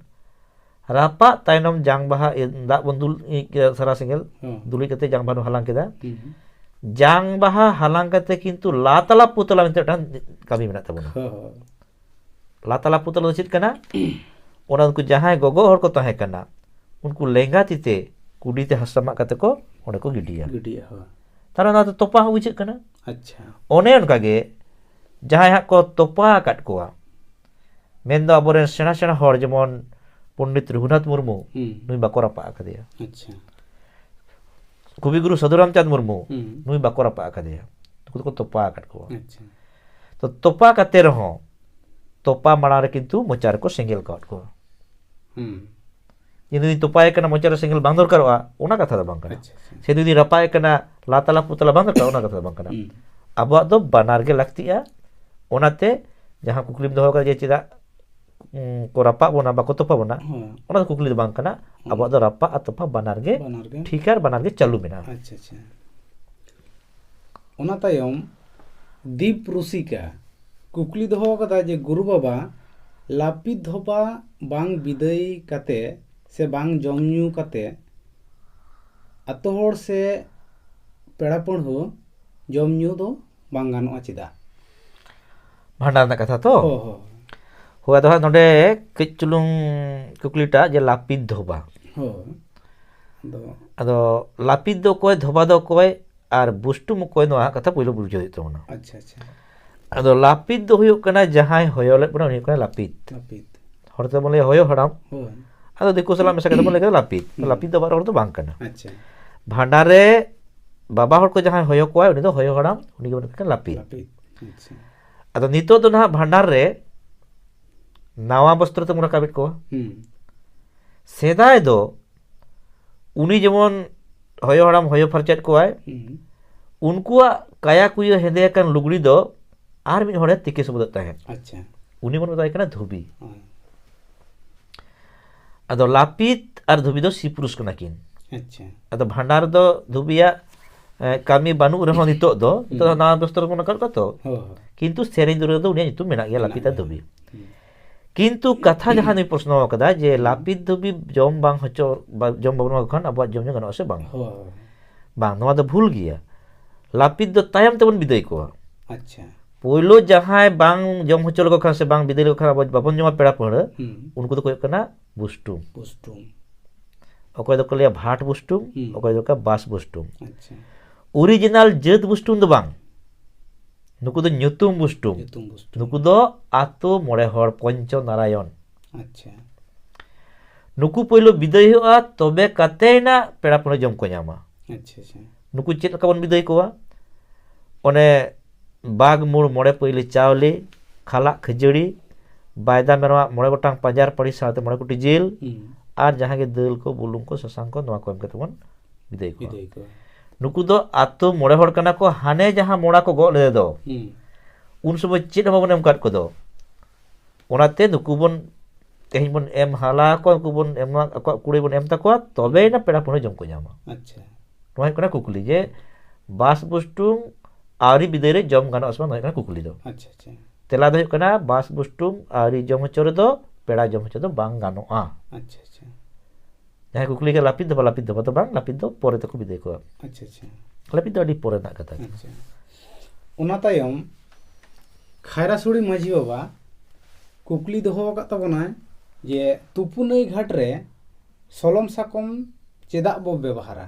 ᱨᱟᱯᱟᱜ ᱛᱟᱭᱱᱚᱢ ᱡᱟᱝ ᱵᱟᱦᱟ, ᱤᱭᱟᱹ, ᱫᱟᱜ ᱵᱚᱱ ᱫᱩᱞ, ᱤᱭᱟᱹ, ᱥᱟᱨᱟ ᱥᱮᱸᱜᱮᱞ ᱦᱚᱸ᱾ ᱫᱩᱞ ᱠᱟᱛᱮ ᱡᱟᱝ ᱵᱟᱦᱟ ᱵᱚᱱ ᱦᱟᱞᱟᱝ ᱠᱮᱫᱟ᱾ ᱦᱩᱸ᱾ ᱡᱟᱝ ᱵᱟᱦᱟ ᱦᱟᱞᱟᱝ ᱠᱟᱛᱮ ᱠᱤᱱᱛᱩ ᱞᱟᱛᱟᱞᱟ ᱯᱩᱛᱞᱟ ᱢᱮᱱᱛᱮ ᱢᱤᱫᱴᱟᱝ ᱠᱟᱹᱢᱤ ᱢᱮᱱᱟᱜ ᱛᱟᱵᱚᱱᱟ᱾ ᱦᱳᱭ, ᱦᱳᱭ᱾ ᱞᱟᱛᱟᱞᱟ ᱯᱩᱛᱞᱟ ᱫᱚ ᱪᱮᱫ ᱠᱟᱱᱟ? ᱚᱱᱟ ᱩᱱᱠᱩ ᱡᱟᱦᱟᱸᱭ ᱜᱚᱜᱚ ᱦᱚᱲ ᱠᱚ ᱛᱟᱦᱮᱸ ᱠᱟᱱᱟ, ᱩᱱᱠᱩ ᱞᱮᱸᱜᱟ ᱛᱤ ᱛᱮ ᱠᱩᱰᱤ ᱛᱮ ᱦᱟᱥᱟ ᱢᱟᱜ ᱠᱟᱛᱮ ᱠᱚ ᱚᱸᱰᱮ ᱠᱚ ᱜᱤᱰᱤᱭᱟ᱾ ᱜᱤᱰᱤᱭᱟ, ᱦᱳᱭ᱾ ᱛᱟᱦᱞᱮ ᱚᱱᱟ ᱫᱚ ᱛᱚᱯᱟ ᱦᱚᱸ ᱵᱩᱡᱷᱟᱹᱜ ᱠᱟᱱᱟ᱾ ᱟᱪᱪᱷᱟ᱾ ᱚᱱᱮ ᱚᱱᱠᱟ ᱜᱮ ᱡᱟᱦᱟᱸᱭ ᱦᱟᱸᱜ ᱠᱚ ᱛᱚᱯᱟ ᱟᱠᱟᱫ ᱠᱚᱣᱟ, ᱢᱮᱱᱫᱚ ᱟᱵᱚᱨᱮᱱ ᱥᱮᱬᱟ ᱥᱮᱬᱟ ᱦᱚᱲ, ᱡᱮᱢᱚᱱ ᱯᱚᱱᱰᱤᱛ ᱨᱚᱜᱷᱩᱱᱟᱛᱷ ᱢᱩᱨᱢᱩ, ᱦᱩᱸ᱾ ᱱᱩᱭ ᱵᱟᱠᱚ ᱨᱟᱯᱟᱜ ᱟᱠᱟᱫᱮᱭᱟ᱾ ᱟᱪᱪᱷᱟ᱾ ᱠᱚᱵᱤᱜᱩᱨᱩ ᱥᱟᱹᱫᱷᱩ ᱨᱟᱢᱪᱟᱸᱫᱽ ᱢᱩᱨᱢᱩ, ᱦᱩᱸ᱾ ᱱᱩᱭ ᱵᱟᱠᱚ ᱨᱟᱯᱟᱜ ᱟᱠᱟᱫᱮᱭᱟ᱾ ᱱᱩᱠᱩ ᱫᱚᱠᱚ ᱛᱚᱯᱟ ᱟᱠᱟᱫ ᱠᱚᱣᱟ᱾ ᱟᱪᱪᱷᱟ᱾ ᱛᱚ, ᱛᱚᱯᱟ ᱠᱟᱛᱮ ᱨᱮᱦᱚᱸ, ᱛᱚᱯᱟ ᱢᱟᱲᱟᱝ ᱨᱮ ᱠᱤᱱᱛᱩ ᱢᱚᱪᱟ ᱨᱮᱠᱚ ᱥᱮᱸᱜᱮᱞ ᱠᱟᱣᱟᱫ ᱠᱚᱣᱟ᱾ ᱦᱩᱸ᱾ ᱡᱩᱫᱤ ᱛᱚᱯᱟᱭ ᱠᱟᱱᱟ, ᱢᱚᱪᱟ ᱨᱮ ᱥᱮᱸᱜᱮᱞ ᱵᱟᱝ ᱫᱚᱨᱠᱟᱨᱚᱜᱼᱟ, ᱚᱱᱟ ᱠᱟᱛᱷᱟ ᱫᱚ ᱵᱟᱝ ᱠᱟᱱᱟ᱾ ᱟᱪᱪᱷᱟ, ᱟᱪᱪᱷᱟ᱾ ᱥᱮ ᱡᱩᱫᱤ ᱨᱟᱯᱟᱜ ᱮ ᱠᱟᱱᱟ, ᱞᱟᱛᱟᱞᱟ ᱯᱩᱛᱞᱟ ᱵᱟᱝ ᱫᱚᱨᱠᱟᱨ, ᱚᱱᱟ ᱠᱟᱛᱷᱟ ᱫᱚ ᱵᱟᱝ ᱠᱟᱱᱟ᱾ ᱦᱩᱸ᱾ ᱟᱵᱚᱣᱟᱜ ᱫᱚ ᱵᱟᱱᱟᱨ ᱜᱮ ᱞᱟᱹᱠᱛᱤᱜᱼᱟ᱾ ᱚᱱᱟᱛᱮ ᱡᱟᱦᱟᱸ ᱠᱩᱠᱞᱤᱢ ᱫᱚᱦᱚ ᱠᱟᱫᱟ ᱡᱮ ᱪᱮᱫᱟᱜ, ᱩᱸ, ᱠᱚ ᱨᱟᱯᱟᱜ ᱵᱚᱱᱟ, ᱵᱟᱠᱚ ᱛᱚᱯᱟ ᱵᱚᱱᱟ, ᱦᱮᱸ᱾ ᱚᱱᱟ ᱫᱚ ᱠᱩᱠᱞᱤ ᱫᱚ ᱵᱟᱝ ᱠᱟᱱᱟ᱾ ᱦᱮᱸ᱾ ᱟᱵᱚᱣᱟᱜ ᱫᱚ ᱨᱟᱯᱟᱜ ᱟᱨ ᱛᱚᱯᱟ ᱵᱟᱱᱟᱨ ᱜᱮ ᱵᱟᱱᱟᱨ ᱜᱮ᱾ ᱴᱷᱤᱠ ᱟᱨ ᱵᱟᱱᱟᱨ ᱜᱮ ᱪᱟᱹᱞᱩ ᱢᱮᱱᱟᱜᱼᱟ᱾ ᱟᱪᱪᱷᱟ, ᱟᱪᱪᱷᱟ᱾ ᱚᱱᱟ ᱛᱟᱭᱚᱢ ᱫᱤᱯ ᱨᱩᱥᱤᱠᱟ ᱠᱩᱠᱞᱤ ᱫᱚᱦᱚ ᱠᱟᱫᱟ ᱡᱮ, ᱜᱩᱨᱩ ᱵᱟᱵᱟ, ᱞᱟᱹᱯᱤᱛ ᱫᱷᱚᱵᱟ ᱵᱟᱝ ᱵᱤᱫᱟᱹᱭ ᱠᱟᱛᱮ ᱥᱮ ᱵᱟᱝ ᱡᱚᱢ ᱧᱩ ᱠᱟᱛᱮ ᱟᱛᱳ ᱦᱚᱲ ᱥᱮ ᱯᱮᱲᱟ ᱯᱟᱹᱲᱦᱟᱹ ᱡᱚᱢ ᱧᱩ ᱫᱚ ᱵᱟᱝ ᱜᱟᱱᱚᱜᱼᱟ ᱪᱮᱫᱟᱜ? ᱵᱷᱟᱸᱰᱟᱱ ᱨᱮᱱᱟᱜ ᱠᱟᱛᱷᱟ ᱛᱚ? ᱦᱳᱭ, ᱦᱳᱭ᱾ ᱦᱳᱭ, ᱟᱫᱚ ᱦᱟᱸᱜ ᱱᱚᱰᱮ ᱠᱟᱹᱡ ᱪᱩᱞᱩᱝ ᱠᱩᱠᱞᱤᱴᱟᱜ ᱡᱮ ᱞᱟᱹᱯᱤᱛ ᱫᱷᱚᱵᱟ᱾ ᱦᱳᱭ᱾ ᱟᱫᱚ ᱟᱫᱚ ᱞᱟᱹᱯᱤᱛ ᱫᱚ ᱚᱠᱚᱭ, ᱫᱷᱚᱵᱟ ᱫᱚ ᱚᱠᱚᱭ, ᱟᱨ ᱵᱩᱥᱴᱩᱢ ᱚᱠᱚᱭ, ᱱᱚᱣᱟ ᱦᱟᱸᱜ ᱠᱟᱛᱷᱟ ᱯᱳᱭᱞᱳ ᱵᱩᱡᱷᱟᱹᱣ ᱦᱩᱭᱩᱜ ᱛᱟᱵᱚᱱᱟ᱾ ᱟᱪᱪᱷᱟ, ᱟᱪᱪᱷᱟ᱾ ᱟᱫᱚ ᱞᱟᱹᱯᱤᱛ ᱫᱚ ᱦᱩᱭᱩᱜ ᱠᱟᱱᱟ ᱡᱟᱦᱟᱸᱭ ᱦᱚᱭᱚ ᱞᱮᱫ ᱵᱚᱱᱟ, ᱩᱱᱤ ᱦᱩᱭᱩᱜ ᱠᱟᱱᱟ ᱞᱟᱹᱯᱤᱛ᱾ ᱞᱟᱹᱯᱤᱛ᱾ ᱦᱚᱲ ᱛᱮᱵᱚᱱ ᱞᱟᱹᱭᱟ ᱦᱚᱭᱚ ᱦᱟᱲᱟᱢ᱾ ᱦᱳᱭ᱾ ᱟᱫᱚ ᱫᱤᱠᱩ ᱥᱟᱞᱟᱜ ᱢᱮᱥᱟ ᱠᱟᱛᱮ ᱵᱚᱱ ᱞᱟᱹᱭ ᱠᱮᱫᱟ ᱞᱟᱹᱯᱤᱛ᱾ ᱦᱩᱸ᱾ ᱞᱟᱹᱯᱤᱛ ᱫᱚ ᱟᱵᱟᱨ ᱦᱚᱲ ᱫᱚ ᱵᱟᱝ ᱠᱟᱱᱟ᱾ ᱟᱪᱪᱷᱟ᱾ ᱵᱷᱟᱸᱰᱟᱱ ᱨᱮ ᱵᱟᱵᱟ ᱦᱚᱲ ᱠᱚ ᱡᱟᱦᱟᱸᱭ ᱦᱚᱭᱚ ᱠᱚᱣᱟᱭ, ᱩᱱᱤ ᱫᱚ ᱦᱚᱭᱚ ᱦᱟᱲᱟᱢ, ᱩᱱᱤ ᱜᱮ ᱢᱮᱛᱟᱭ ᱠᱟᱱᱟ ᱞᱟᱹᱯᱤᱛ᱾ ᱞᱟᱹᱯᱤᱛ᱾ ᱟᱪᱪᱷᱟ᱾ ᱟᱫᱚ ᱱᱤᱛᱚᱜ ᱫᱚ ᱱᱟᱦᱟᱜ ᱵᱷᱟᱸᱰᱟᱱ ᱨᱮ ᱱᱟᱣᱟ ᱵᱚᱥᱛᱨᱚ ᱛᱮᱵᱚᱱ ᱨᱟᱠᱟᱵᱮᱫ ᱠᱚᱣᱟ᱾ ᱦᱩᱸ᱾ ᱥᱮᱫᱟᱭ ᱫᱚ ᱩᱱᱤ ᱡᱮᱢᱚᱱ ᱦᱚᱭᱚ ᱦᱟᱲᱟᱢ ᱦᱚᱭᱚ ᱯᱷᱟᱨᱪᱟᱭᱮᱫ ᱠᱚᱣᱟᱭ, ᱦᱩᱸ᱾ ᱩᱱᱠᱩᱣᱟᱜ ᱠᱟᱭᱟ ᱠᱩᱭᱟᱹ ᱦᱮᱸᱫᱮ ᱟᱠᱟᱱ ᱞᱩᱜᱽᱲᱤ ᱫᱚ ᱟᱨ ᱢᱤᱫ ᱦᱚᱲᱮ ᱛᱤᱠᱤ ᱥᱚᱵᱚᱫᱮᱫ ᱛᱟᱦᱮᱸᱫ᱾ ᱟᱪᱪᱷᱟ᱾ ᱩᱱᱤ ᱵᱚᱱ ᱢᱮᱛᱟᱭ ᱠᱟᱱᱟ ᱫᱷᱩᱵᱤ᱾ ᱦᱳᱭ᱾ ᱟᱫᱚ ᱞᱟᱹᱯᱤᱛ ᱟᱨ ᱫᱷᱩᱵᱤ ᱫᱚ ᱥᱤ ᱯᱩᱨᱩᱥ ᱠᱟᱱᱟ ᱠᱤᱱ᱾ ᱟᱪᱪᱷᱟ᱾ ᱟᱫᱚ ᱵᱷᱟᱸᱰᱟᱱ ᱨᱮᱫᱚ ᱫᱷᱩᱵᱤᱭᱟᱜ, ᱮ, ᱠᱟᱹᱢᱤ ᱵᱟᱹᱱᱩᱜ ᱨᱮᱦᱚᱸ ᱱᱤᱛᱚᱜ ᱫᱚ, ᱱᱤᱛᱚᱜ ᱫᱚ ᱦᱩᱸ᱾ ᱱᱟᱣᱟ ᱵᱚᱥᱛᱨᱚ ᱵᱚᱱ ᱨᱟᱠᱟᱵ ᱠᱟᱜ ᱛᱚ, ᱦᱳᱭ, ᱦᱳᱭ᱾ ᱠᱤᱱᱛᱩ ᱥᱮᱨᱮᱧ ᱫᱩᱨᱟᱹᱝ ᱨᱮᱫᱚ ᱩᱱᱤᱭᱟᱜ ᱧᱩᱛᱩᱢ ᱢᱮᱱᱟᱜ ᱜᱮᱭᱟ, ᱢᱮᱱᱟᱜ ᱞᱟᱹᱯᱤᱛ ᱟᱨ ᱜᱮᱭᱟ᱾ ᱫᱷᱩᱵᱤ᱾ ᱦᱩᱸ᱾ ᱠᱤᱱᱛᱩ ᱠᱟᱛᱷᱟ ᱡᱟᱦᱟᱸ ᱱᱩᱭ ᱯᱨᱚᱥᱱᱚ ᱟᱠᱟᱫᱟ ᱡᱮ ᱦᱩᱸ᱾ ᱞᱟᱹᱯᱤᱛ ᱫᱷᱩᱵᱤ ᱡᱚᱢ ᱵᱟᱝ ᱦᱚᱪᱚ, ᱵᱟ-, ᱡᱚᱢ ᱵᱟᱵᱚᱱ ᱮᱢᱟ ᱠᱚ ᱠᱷᱟᱱ ᱟᱵᱚᱣᱟᱜ ᱡᱚᱢ ᱧᱩ ᱜᱟᱱᱚᱜᱼᱟ ᱥᱮ ᱵᱟᱝ? ᱦᱳᱭ᱾ ᱵᱟᱝ, ᱱᱚᱣᱟ ᱫᱚ ᱵᱷᱩᱞ ᱜᱮᱭᱟ᱾ ᱞᱟᱹᱯᱤᱛ ᱫᱚ ᱛᱟᱭᱚᱢ ᱛᱮᱵᱚᱱ ᱵᱤᱫᱟᱹᱭ ᱠᱚᱣᱟ᱾ ᱟᱪᱪᱷᱟ᱾ ᱯᱳᱭᱞᱳ ᱡᱟᱦᱟᱸᱭ ᱵᱟᱝ ᱡᱚᱢ ᱦᱚᱪᱚ ᱞᱮᱠᱚ ᱠᱷᱟᱱ ᱥᱮ ᱵᱟᱝ ᱵᱤᱫᱟᱹᱭ ᱞᱮᱠᱚ ᱠᱷᱟᱱ ᱟᱵᱚ ᱵᱟᱵᱚᱱ ᱡᱚᱢᱟ ᱯᱮᱲᱟ ᱯᱟᱹᱲᱦᱟᱹ, ᱦᱩᱸ᱾ ᱩᱱᱠᱩ ᱫᱚᱠᱚ ᱦᱩᱭᱩᱜ ᱠᱟᱱᱟ ᱵᱩᱥᱴᱩᱢ᱾ ᱵᱩᱥᱴᱩᱢ᱾ ᱚᱠᱚᱭ ᱫᱚᱠᱚ ᱞᱟᱹᱭᱟ ᱵᱷᱟᱴ ᱵᱩᱥᱴᱩᱢ, ᱦᱩᱸ᱾ ᱚᱠᱚᱭ ᱫᱚᱠᱚ ᱵᱟᱥ ᱵᱩᱥᱴᱩᱢ᱾ ᱟᱪᱪᱷᱟ᱾ ᱚᱨᱤᱡᱤᱱᱟᱞ ᱡᱟᱹᱛ ᱵᱩᱥᱴᱩᱢ ᱫᱚ ᱵᱟᱝ, ᱱᱩᱠᱩ ᱫᱚ ᱧᱩᱛᱩᱢ ᱵᱩᱥᱴᱩᱢ᱾ ᱧᱩᱛᱩᱢ ᱵᱩᱥᱴᱩᱢ᱾ ᱱᱩᱠᱩ ᱫᱚ ᱟᱛᱳ ᱢᱚᱬᱮ ᱦᱚᱲ, ᱯᱚᱧᱪᱚ ᱱᱟᱨᱟᱭᱚᱱ᱾ ᱟᱪᱪᱷᱟ᱾ ᱱᱩᱠᱩ ᱯᱳᱭᱞᱳ ᱵᱤᱫᱟᱹᱭ ᱦᱩᱭᱩᱜᱼᱟ, ᱛᱚᱵᱮ ᱠᱟᱛᱮᱭᱱᱟ ᱯᱮᱲᱟ ᱯᱟᱹᱲᱦᱟᱹ ᱡᱚᱢ ᱠᱚ ᱧᱟᱢᱟ᱾ ᱟᱪᱪᱷᱟ, ᱟᱪᱪᱷᱟ᱾ ᱱᱩᱠᱩ ᱪᱮᱫ ᱞᱮᱠᱟ ᱵᱚᱱ ᱵᱤᱫᱟᱹᱭ ᱠᱚᱣᱟ? ᱚᱱᱮ ᱵᱟᱜᱽ ᱢᱩᱲ ᱢᱚᱬᱮ ᱯᱟᱹᱭᱞᱟᱹ ᱪᱟᱣᱞᱮ, ᱠᱷᱟᱞᱟᱜ ᱠᱷᱟᱹᱡᱟᱹᱲᱤ, ᱵᱟᱭᱫᱟ ᱢᱮᱨᱚᱢᱟᱜ ᱢᱚᱬᱮ ᱜᱚᱴᱟᱝ ᱯᱟᱸᱡᱟᱨ ᱯᱟᱹᱲᱤ ᱥᱟᱶᱛᱮ ᱢᱚᱬᱮ ᱠᱩᱴᱤ ᱡᱤᱞ, ᱦᱩᱸ᱾ ᱟᱨ ᱡᱟᱦᱟᱸ ᱜᱮ ᱫᱟᱹᱞ ᱠᱚ, ᱵᱩᱞᱩᱝ ᱠᱚ, ᱥᱟᱥᱟᱝ ᱠᱚ, ᱱᱚᱣᱟ ᱠᱚ ᱮᱢ ᱠᱟᱛᱮ ᱵᱚᱱ ᱵᱤᱫᱟᱹᱭ ᱠᱚᱣᱟ᱾ ᱵᱤᱫᱟᱹᱭ ᱠᱚᱣᱟ᱾ ᱱᱩᱠᱩ ᱫᱚ ᱟᱛᱳ ᱢᱚᱬᱮ ᱦᱚᱲ ᱠᱟᱱᱟ ᱠᱚ, ᱦᱟᱱᱮ ᱡᱟᱦᱟᱸ ᱢᱚᱲᱟ ᱠᱚ ᱜᱚᱜ ᱞᱮᱫᱮ ᱫᱚ, ᱦᱩᱸ᱾ ᱩᱱ ᱥᱚᱢᱚᱭ ᱪᱮᱫ ᱦᱚᱸ ᱵᱟᱵᱚᱱ ᱮᱢ ᱟᱠᱟᱫ ᱠᱚᱫᱚ᱾ ᱚᱱᱟᱛᱮ ᱱᱩᱠᱩ ᱵᱚᱱ ᱛᱮᱦᱮᱧ ᱵᱚᱱ ᱮᱢ ᱦᱟᱞᱟ ᱟᱠᱚᱣᱟ, ᱱᱩᱠᱩ ᱵᱚᱱ ᱮᱢᱟ, ᱟᱠᱚᱣᱟᱜ ᱠᱩᱲᱟᱹᱭ ᱵᱚᱱ ᱮᱢ ᱛᱟᱠᱚᱣᱟ, ᱛᱚᱵᱮᱭᱮᱱᱟ ᱯᱮᱲᱟ ᱯᱟᱹᱲᱦᱟᱹ ᱡᱚᱢ ᱠᱚ ᱧᱟᱢᱟ᱾ ᱟᱪᱪᱷᱟ᱾ ᱱᱚᱣᱟ ᱦᱩᱭᱩᱜ ᱠᱟᱱᱟ ᱠᱩᱠᱞᱤ ᱡᱮ ᱵᱟᱥ ᱵᱩᱥᱴᱩᱢ ᱟᱹᱣᱨᱤ ᱵᱤᱫᱟᱹᱭ ᱨᱮ ᱡᱚᱢ ᱜᱟᱱᱚᱜᱼᱟ ᱥᱮ ᱵᱟᱝ, ᱱᱚᱣᱟ ᱦᱩᱭᱩᱜ ᱠᱟᱱᱟ ᱠᱩᱠᱞᱤ ᱫᱚ᱾ ᱟᱪᱪᱷᱟ, ᱟᱪᱪᱷᱟ᱾ ᱛᱮᱞᱟ ᱫᱚ ᱦᱩᱭᱩᱜ ᱠᱟᱱᱟ ᱵᱟᱥ ᱵᱩᱥᱴᱩᱢ ᱟᱹᱣᱨᱤ ᱡᱚᱢ ᱦᱚᱪᱚ ᱨᱮᱫᱚ ᱯᱮᱲᱟ ᱡᱚᱢ ᱦᱚᱪᱚ ᱫᱚ ᱵᱟᱝ ᱜᱟᱱᱚᱜᱼᱟ᱾ ᱟᱪᱪᱷᱟ, ᱟᱪᱪᱷᱟ᱾ ᱡᱟᱦᱟᱸᱭ ᱠᱩᱠᱞᱤ ᱠᱮᱫ ᱞᱟᱹᱯᱤᱛ ᱫᱚ ᱵᱟᱝ, ᱞᱟᱹᱯᱤᱛ ᱫᱚ ᱵᱟᱝ, ᱫᱚ ᱵᱟᱝ, ᱞᱟᱹᱯᱤᱛ ᱫᱚ ᱯᱚᱨᱮ ᱛᱮᱠᱚ ᱵᱤᱫᱟᱹᱭ ᱠᱚᱣᱟ᱾ ᱟᱪᱪᱷᱟ, ᱟᱪᱪᱷᱟ᱾ ᱞᱟᱹᱯᱤᱛ ᱫᱚ ᱟᱹᱰᱤ ᱯᱚᱨᱮ ᱨᱮᱱᱟᱜ ᱠᱟᱛᱷᱟ ᱠᱟᱱᱟ᱾ ᱟᱪᱪᱷᱟ᱾ ᱚᱱᱟ ᱛᱟᱭᱚᱢ ᱠᱷᱟᱭᱨᱟᱥᱩᱲᱤ ᱢᱟᱹᱡᱷᱤ ᱵᱟᱵᱟ ᱠᱩᱠᱞᱤ ᱫᱚᱦᱚ ᱟᱠᱟᱫ ᱛᱟᱵᱚᱱᱟᱭ ᱡᱮ ᱛᱩᱯᱩᱱᱟᱹᱭ ᱜᱷᱟᱴ ᱨᱮ ᱥᱚᱞᱚᱢ ᱥᱟᱠᱚᱢ ᱪᱮᱫᱟᱜ ᱵᱚ ᱵᱮᱵᱚᱦᱟᱨᱟ?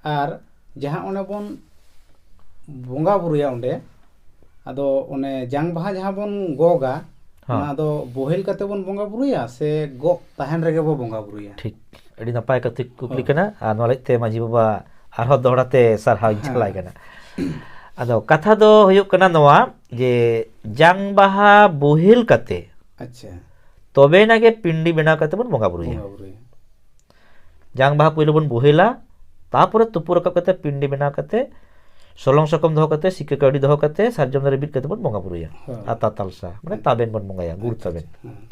ᱟᱨ ᱡᱟᱦᱟᱸ ᱚᱸᱰᱮ ᱵᱚᱱ ᱵᱚᱸᱜᱟ ᱵᱩᱨᱩᱭᱟ ᱚᱸᱰᱮ, ᱟᱫᱚ ᱚᱱᱮ ᱡᱟᱝ ᱵᱟᱦᱟ ᱡᱟᱦᱟᱸ ᱵᱚᱱ ᱜᱚᱜᱟ, ᱦᱚᱸ᱾ ᱚᱱᱟ ᱫᱚ ᱵᱳᱦᱮᱞ ᱠᱟᱛᱮ ᱵᱚᱱ ᱵᱚᱸᱜᱟ ᱵᱩᱨᱩᱭᱟ ᱥᱮ ᱜᱚᱜ ᱛᱟᱦᱮᱱ ᱨᱮᱜᱮ ᱵᱚ ᱵᱚᱸᱜᱟ ᱵᱩᱨᱩᱭᱟ? ᱴᱷᱤᱠ, ᱟᱹᱰᱤ ᱱᱟᱯᱟᱭ ᱠᱟᱛᱷᱟ ᱠᱩᱠᱞᱤ ᱦᱳᱭ᱾ ᱠᱟᱱᱟ, ᱟᱨ ᱱᱚᱣᱟ ᱞᱟᱹᱜᱤᱫ ᱛᱮ ᱢᱟᱹᱡᱷᱤ ᱵᱟᱵᱟ ᱟᱨᱦᱚᱸ ᱫᱚᱦᱲᱟ ᱛᱮ ᱥᱟᱨᱦᱟᱣ ᱤᱧ ᱦᱮᱸ᱾ ᱪᱟᱞᱟᱭ ᱠᱟᱱᱟ᱾ ᱟᱫᱚ ᱠᱟᱛᱷᱟ ᱫᱚ ᱦᱩᱭᱩᱜ ᱠᱟᱱᱟ ᱱᱚᱣᱟ ᱡᱮ ᱡᱟᱝ ᱵᱟᱦᱟ ᱵᱳᱦᱮᱞ ᱠᱟᱛᱮ ᱟᱪᱪᱷᱟ᱾ ᱛᱚᱵᱮᱭᱮᱱᱟ ᱜᱮ ᱯᱤᱱᱰᱤ ᱵᱮᱱᱟᱣ ᱠᱟᱛᱮ ᱵᱚᱱ ᱵᱚᱸᱜᱟ ᱵᱩᱨᱩᱭᱟ᱾ ᱵᱚᱸᱜᱟ ᱵᱩᱨᱩᱭᱟ᱾ ᱡᱟᱝ ᱵᱟᱦᱟ ᱯᱩᱭᱞᱩ ᱵᱚᱱ ᱵᱳᱦᱮᱞᱟ, ᱛᱟᱯᱚᱨᱮ ᱛᱩᱯᱩ ᱨᱟᱠᱟᱵ ᱠᱟᱛᱮ ᱯᱤᱱᱰᱤ ᱵᱮᱱᱟᱣ ᱠᱟᱛᱮ, ᱥᱚᱞᱚᱝ ᱥᱟᱠᱚᱢ ᱫᱚᱦᱚ ᱠᱟᱛᱮ, ᱥᱤᱠᱟᱹ ᱠᱟᱹᱣᱰᱤ ᱫᱚᱦᱚ ᱠᱟᱛᱮ, ᱥᱟᱨᱡᱚᱢ ᱫᱟᱨᱮ ᱵᱤᱫ ᱠᱟᱛᱮ ᱵᱚᱱ ᱵᱚᱸᱜᱟ ᱵᱩᱨᱩᱭᱟ᱾ ᱦᱳᱭ᱾ ᱟᱛᱟ ᱛᱟᱞᱥᱟ, ᱢᱟᱱᱮ ᱟᱪᱪᱷᱟ, ᱛᱟᱵᱮᱱ ᱵᱚᱱ ᱵᱚᱸᱜᱟᱭᱟ, ᱜᱩᱲ ᱟᱪᱪᱷᱟ, ᱛᱟᱵᱮᱱ᱾ ᱟᱪᱪᱷᱟ, ᱦᱮᱸ᱾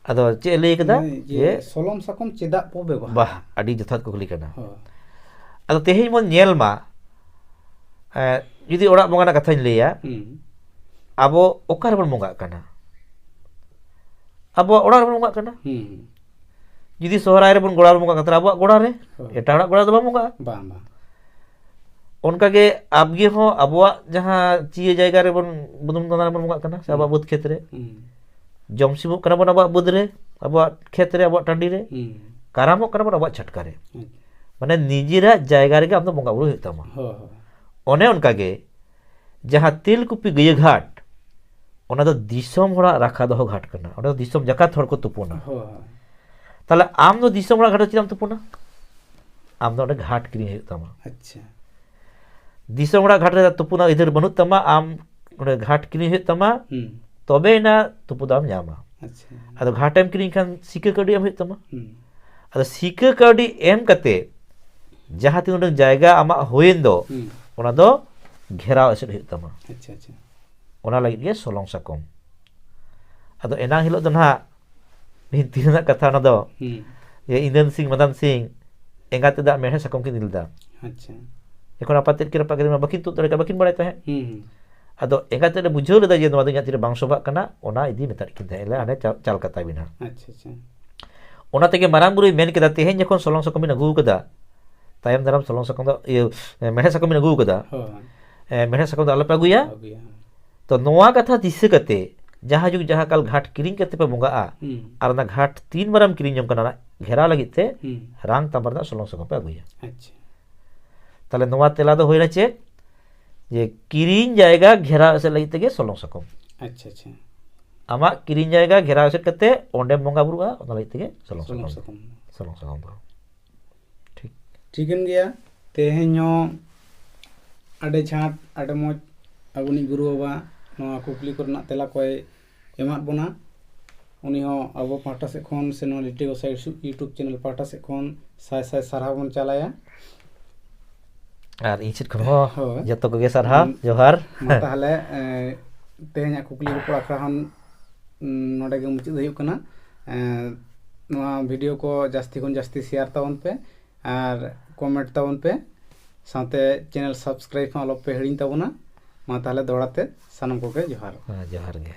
ᱟᱫᱚ ᱪᱮᱫ ᱮ ᱞᱟᱹᱭ ᱠᱮᱫᱟ? ᱢᱟᱱᱮ ᱡᱮ ᱡᱮ ᱥᱚᱞᱚᱢ ᱥᱟᱠᱚᱢ ᱪᱮᱫᱟᱜ ᱵᱚ ᱵᱮᱵᱚᱦᱟᱨᱟ? ᱵᱟᱦ, ᱟᱹᱰᱤ ᱡᱚᱛᱷᱟᱛ ᱠᱩᱠᱞᱤ ᱠᱟᱱᱟ᱾ ᱦᱳᱭ᱾ ᱟᱫᱚ ᱛᱮᱦᱮᱧ ᱵᱚᱱ ᱧᱮᱞ ᱢᱟ, ᱮ, ᱡᱩᱫᱤ ᱚᱲᱟᱜ ᱵᱚᱸᱜᱟ ᱨᱮᱱᱟᱜ ᱠᱟᱛᱷᱟᱧ ᱞᱟᱹᱭᱟ, ᱦᱩᱸ᱾ ᱟᱵᱚ ᱚᱠᱟ ᱨᱮᱵᱚᱱ ᱵᱚᱸᱜᱟᱜ ᱠᱟᱱᱟ? ᱟᱵᱚᱣᱟᱜ ᱚᱲᱟᱜ ᱨᱮᱵᱚᱱ ᱵᱚᱸᱜᱟᱜ ᱠᱟᱱᱟ᱾ ᱦᱩᱸ᱾ ᱡᱩᱫᱤ ᱥᱚᱦᱨᱟᱭ ᱨᱮᱵᱚᱱ ᱜᱚᱲᱟ ᱨᱮᱵᱚᱱ ᱵᱚᱸᱜᱟᱜ ᱠᱟᱱᱟ, ᱛᱟᱦᱞᱮ ᱟᱵᱚᱣᱟᱜ ᱜᱚᱲᱟ ᱨᱮ, ᱦᱳᱭ᱾ ᱮᱴᱟᱜ ᱦᱚᱲᱟᱜ ᱜᱚᱲᱟ ᱨᱮᱫᱚ ᱵᱟᱝ ᱵᱚᱸᱜᱟᱜᱼᱟ᱾ ᱵᱟᱝ, ᱵᱟᱝ᱾ ᱚᱱᱠᱟᱜᱮ ᱟᱵᱜᱮ ᱦᱚᱸ ᱟᱵᱚᱣᱟᱜ ᱡᱟᱦᱟᱸ ᱪᱤᱭᱟᱹ ᱡᱟᱭᱜᱟ ᱨᱮᱵᱚᱱ ᱵᱩᱫᱩᱢ ᱫᱟᱱᱟ ᱨᱮᱵᱚᱱ ᱵᱚᱸᱜᱟᱜ ᱠᱟᱱᱟ, ᱥᱮ ᱟᱵᱚᱣᱟᱜ ᱵᱟᱹᱫᱽ ᱠᱷᱮᱛ ᱨᱮ, ᱦᱩᱸ᱾ ᱡᱚᱢ ᱥᱤᱢᱚᱜ ᱠᱟᱱᱟ ᱵᱚᱱ ᱟᱵᱚᱣᱟᱜ ᱵᱟᱹᱫᱽ ᱨᱮ, ᱟᱵᱚᱣᱟᱜ ᱠᱷᱮᱛ ᱨᱮ, ᱟᱵᱚᱣᱟᱜ ᱴᱟᱺᱰᱤ ᱨᱮ, ᱦᱩᱸ᱾ ᱠᱟᱨᱟᱢᱚᱜ ᱠᱟᱱᱟ ᱵᱚᱱ ᱟᱵᱚᱣᱟᱜ ᱪᱷᱟᱴᱠᱟ ᱨᱮ᱾ ᱟᱪᱪᱷᱟ᱾ ᱢᱟᱱᱮ ᱱᱤᱡᱮᱨᱟᱜ ᱡᱟᱭᱜᱟ ᱨᱮᱜᱮ ᱟᱢ ᱫᱚ ᱵᱚᱸᱜᱟ ᱵᱩᱨᱩ ᱦᱩᱭᱩᱜ ᱛᱟᱢᱟ᱾ ᱦᱳᱭ, ᱦᱳᱭ᱾ ᱚᱱᱮ ᱚᱱᱠᱟᱜᱮ ᱡᱟᱦᱟᱸ ᱛᱮᱞᱠᱩᱯᱤ ᱜᱟᱹᱭᱟᱹ ᱜᱷᱟᱴ, ᱚᱱᱟ ᱫᱚ ᱫᱤᱥᱚᱢ ᱦᱚᱲᱟᱜ ᱨᱟᱠᱷᱟ ᱫᱚᱦᱚ ᱜᱷᱟᱴ ᱠᱟᱱᱟ᱾ ᱚᱸᱰᱮ ᱫᱚ ᱫᱤᱥᱚᱢ ᱡᱟᱠᱟᱛ ᱦᱚᱲ ᱠᱚ ᱛᱩᱯᱩᱱᱟ᱾ ᱦᱳᱭ, ᱦᱳᱭ᱾ ᱛᱟᱦᱞᱮ ᱟᱢ ᱫᱚ ᱫᱤᱥᱚᱢ ᱦᱚᱲᱟᱜ ᱜᱷᱟᱴ ᱨᱮ ᱪᱮᱫᱟᱜ ᱮᱢ ᱛᱩᱯᱩᱱᱟ? ᱟᱢ ᱫᱚ ᱚᱸᱰᱮ ᱜᱷᱟᱴ ᱠᱤᱨᱤᱧ ᱦᱩᱭᱩᱜ ᱛᱟᱢᱟ᱾ ᱟᱪᱪᱷᱟ᱾ ᱫᱤᱥᱚᱢ ᱦᱚᱲᱟᱜ ᱜᱷᱟᱴ ᱨᱮ ᱛᱩᱯᱩᱱᱟᱜ ᱟᱹᱭᱫᱟᱹᱨ ᱵᱟᱹᱱᱩᱜ ᱛᱟᱢᱟ, ᱟᱢ ᱚᱸᱰᱮ ᱜᱷᱟᱴ ᱠᱤᱨᱤᱧ ᱦᱩᱭᱩᱜ ᱛᱟᱢᱟ, ᱦᱩᱸ᱾ ᱛᱚᱵᱮᱭᱮᱱᱟ ᱛᱩᱯᱩ ᱫᱟᱜ ᱮᱢ ᱧᱟᱢᱟ᱾ ᱟᱪᱪᱷᱟ᱾ ᱟᱫᱚ ᱜᱷᱟᱴᱮᱢ ᱠᱤᱨᱤᱧ ᱠᱷᱟᱱ ᱥᱤᱠᱟᱹ ᱠᱟᱹᱣᱰᱤ ᱮᱢ ᱦᱩᱭᱩᱜ ᱛᱟᱢᱟ᱾ ᱦᱩᱸ᱾ ᱟᱫᱚ ᱥᱤᱠᱟᱹ ᱠᱟᱹᱣᱰᱤ ᱮᱢ ᱠᱟᱛᱮ ᱡᱟᱦᱟᱸ ᱛᱤᱱ ᱩᱰᱟᱹᱝ ᱡᱟᱭᱜᱟ ᱟᱢᱟᱜ ᱦᱩᱭᱮᱱ ᱫᱚ, ᱦᱩᱸ᱾ ᱚᱱᱟ ᱫᱚ ᱜᱷᱮᱨᱟᱣ ᱮᱥᱮᱫ ᱦᱩᱭᱩᱜ ᱛᱟᱢᱟ᱾ ᱟᱪᱪᱷᱟ, ᱟᱪᱪᱷᱟ᱾ ᱚᱱᱟ ᱞᱟᱹᱜᱤᱫ ᱜᱮ ᱥᱚᱞᱚᱝ ᱥᱟᱠᱚᱢ᱾ ᱟᱫᱚ ᱮᱱᱟᱝ ᱦᱤᱞᱳᱜ ᱫᱚ ᱱᱟᱦᱟᱜ ᱵᱤᱱᱛᱤ ᱨᱮᱱᱟᱜ ᱠᱟᱛᱷᱟ ᱚᱱᱟ ᱫᱚ, ᱦᱩᱸ᱾ ᱡᱮ ᱤᱸᱫᱟᱹᱱ ᱥᱤᱝ ᱢᱟᱫᱟᱱ ᱥᱤᱝ ᱮᱸᱜᱟᱛ ᱛᱮᱫᱟᱜ ᱢᱮᱲᱦᱮᱫ ᱥᱟᱠᱚᱢ ᱠᱤᱱ ᱤᱫᱤ ᱞᱮᱫᱟ᱾ ᱟᱪᱪᱷᱟ᱾ ᱡᱚᱠᱷᱚᱱ ᱟᱯᱟᱛ ᱛᱮᱫ ᱠᱤᱱ ᱨᱟᱯᱟᱜ ᱠᱮᱫᱮ ᱢᱟ, ᱵᱟᱹᱠᱤᱱ ᱛᱩᱫ ᱫᱟᱲᱮ ᱠᱟᱜᱼᱟ, ᱵᱟᱹᱠᱤᱱ ᱵᱟᱲᱟᱭ ᱛᱟᱦᱮᱸᱫ᱾ ᱦᱩᱸ, ᱦᱩᱸ᱾ ᱟᱫᱚ ᱮᱸᱜᱟᱛ ᱛᱮᱫ ᱮ ᱵᱩᱡᱷᱟᱹᱣ ᱞᱮᱫᱟ ᱡᱮ ᱱᱚᱣᱟ ᱫᱚ ᱤᱧᱟᱹᱜ ᱛᱤᱨᱮ ᱵᱟᱝ ᱥᱚᱵᱷᱟᱜ ᱠᱟᱱᱟ, ᱚᱱᱟ ᱤᱫᱤ ᱢᱮᱛᱟᱫ ᱠᱤᱱ ᱛᱟᱦᱮᱸᱫ, ᱞᱮ ᱦᱟᱱᱮ ᱪᱟᱞ, ᱪᱟᱞ ᱠᱟᱛᱟ ᱵᱤᱱ ᱦᱟᱸᱜ᱾ ᱟᱪᱪᱷᱟ, ᱟᱪᱪᱷᱟ᱾ ᱚᱱᱟ ᱛᱮᱜᱮ ᱢᱟᱨᱟᱝ ᱵᱩᱨᱩᱭ ᱢᱮᱱ ᱠᱮᱫᱟ, "ᱛᱮᱦᱮᱧ ᱡᱚᱠᱷᱚᱱ ᱥᱚᱞᱚᱝ ᱥᱟᱠᱚᱢ ᱵᱤᱱ ᱟᱹᱜᱩ ᱠᱟᱫᱟ, ᱛᱟᱭᱚᱢ ᱫᱟᱨᱟᱢ ᱥᱚᱞᱚᱝ ᱥᱟᱠᱚᱢ ᱫᱚ, ᱤᱭᱟᱹ, ᱢᱮᱲᱦᱮᱫ ᱥᱟᱠᱚᱢ ᱵᱤᱱ ᱟᱹᱜᱩ ᱠᱟᱫᱟ, ᱦᱳᱭ᱾ ᱮ, ᱢᱮᱲᱦᱮᱫ ᱥᱟᱠᱚᱢ ᱫᱚ ᱟᱞᱚᱯᱮ ᱟᱹᱜᱩᱭᱟ᱾" ᱟᱹᱜᱩᱭᱟ᱾ ᱛᱚ ᱱᱚᱣᱟ ᱠᱟᱛᱷᱟ ᱫᱤᱥᱟᱹ ᱠᱟᱛᱮ ᱡᱟᱦᱟᱸ ᱡᱩᱜᱽ ᱡᱟᱦᱟᱸ ᱠᱟᱞ ᱜᱷᱟᱴ ᱠᱤᱨᱤᱧ ᱠᱟᱛᱮ ᱯᱮ ᱵᱚᱸᱜᱟᱜᱼᱟ, ᱦᱩᱸ᱾ ᱟᱨ ᱚᱱᱟ ᱜᱷᱟᱴ ᱛᱤᱱ ᱢᱟᱨᱟᱝ ᱠᱤᱨᱤᱧ ᱡᱚᱝ ᱠᱟᱱᱟ, ᱚᱱᱟ ᱜᱷᱮᱨᱟᱣ ᱞᱟᱹᱜᱤᱫ ᱛᱮ ᱦᱩᱸ᱾ ᱨᱟᱝ ᱛᱟᱢᱵᱟ ᱨᱮᱱᱟᱜ ᱥᱚᱞᱚᱝ ᱥᱟᱠᱚᱢ ᱯᱮ ᱟᱹᱜᱩᱭᱟ᱾ ᱟᱪᱪᱷᱟ᱾ ᱛᱟᱦᱞᱮ ᱱᱚᱣᱟ ᱛᱮᱞᱟ ᱫᱚ ᱦᱩᱭᱱᱟ ᱪᱮᱫ? ᱡᱮ ᱠᱤᱨᱤᱧ ᱡᱟᱭᱜᱟ ᱜᱷᱮᱨᱟᱣ ᱮᱥᱮᱫ ᱞᱟᱹᱜᱤᱫ ᱛᱮᱜᱮ ᱥᱚᱞᱚᱝ ᱥᱟᱠᱚᱢ᱾ ᱟᱪᱪᱷᱟ, ᱟᱪᱪᱷᱟ᱾ ᱟᱢᱟᱜ ᱠᱤᱨᱤᱧ ᱡᱟᱭᱜᱟ ᱜᱷᱮᱨᱟᱣ ᱮᱥᱮᱫ ᱠᱟᱛᱮ ᱚᱸᱰᱮᱢ ᱵᱚᱸᱜᱟ ᱵᱩᱨᱩᱜᱼᱟ, ᱚᱱᱟ ᱞᱟᱹᱜᱤᱫ ᱛᱮᱜᱮ ᱥᱚᱞᱚᱝ ᱥᱚᱞᱚᱝ ᱥᱟᱠᱚᱢ᱾ ᱥᱟᱠᱚᱢ᱾ ᱥᱚᱞᱚᱝ ᱥᱟᱠᱚᱢ ᱫᱚ᱾ ᱴᱷᱤᱠ᱾ ᱴᱷᱤᱠᱟᱹᱱ ᱜᱮᱭᱟ᱾ ᱛᱮᱦᱮᱧ ᱦᱚᱸ ᱟᱹᱰᱤ ᱪᱷᱟᱸᱴ, ᱟᱹᱰᱤ ᱢᱚᱡᱽ ᱟᱵᱚᱱᱤᱡ ᱜᱩᱨᱩ ᱵᱟᱵᱟ ᱱᱚᱣᱟ ᱠᱩᱠᱞᱤ ᱠᱚᱨᱮᱱᱟᱜ ᱛᱮᱞᱟ ᱠᱚᱭ ᱮᱢᱟᱫ ᱵᱚᱱᱟ᱾ ᱩᱱᱤ ᱦᱚᱸ ᱟᱵᱚ ᱯᱟᱦᱴᱟ ᱥᱮᱫ ᱠᱷᱚᱱ ᱥᱮ ᱱᱚᱣᱟ ᱞᱤᱴᱟᱹ ᱜᱚᱸᱥᱟᱭ YouTube channel ᱯᱟᱦᱴᱟ ᱥᱮᱫ ᱠᱷᱚᱱ ᱥᱟᱭ ᱥᱟᱭ ᱥᱟᱨᱦᱟᱣ ᱵᱚᱱ ᱪᱟᱞᱟᱭᱟ᱾ ᱟᱨ ᱤᱧ ᱥᱮᱫ ᱠᱷᱚᱱ ᱦᱚᱸ ᱦᱳᱭ᱾ ᱡᱚᱛᱚ ᱠᱚᱜᱮ ᱥᱟᱨᱦᱟᱣ, ᱢᱟ ᱡᱚᱦᱟᱨ᱾ ᱢᱟ ᱛᱟᱦᱚᱞᱮ, ᱮ, ᱛᱮᱦᱮᱧᱟᱜ ᱠᱩᱠᱞᱤ ᱨᱚᱯᱚᱲ ᱟᱠᱷᱲᱟ ᱦᱚᱸ, ᱩᱸ, ᱱᱚᱰᱮ ᱜᱮ ᱢᱩᱪᱟᱹᱫ ᱦᱩᱭᱩᱜ ᱠᱟᱱᱟ᱾ ᱮ, ᱱᱚᱣᱟ video ᱠᱚ ᱡᱟᱹᱥᱛᱤ ᱠᱷᱚᱱ ᱡᱟᱹᱥᱛᱤ share ᱛᱟᱵᱚᱱ ᱯᱮ ᱟᱨ comment ᱛᱟᱵᱚᱱ ᱯᱮ, ᱥᱟᱶᱛᱮ channel subscribe ᱦᱚᱸ ᱟᱞᱚᱯᱮ ᱦᱤᱲᱤᱧ ᱛᱟᱵᱚᱱᱟ᱾ ᱢᱟ ᱛᱟᱦᱚᱞᱮ ᱫᱚᱦᱲᱟ ᱛᱮ ᱥᱟᱱᱟᱢ ᱠᱚᱜᱮ ᱡᱚᱦᱟᱨ᱾ ᱦᱮᱸ, ᱡᱚᱦᱟᱨ ᱜᱮ᱾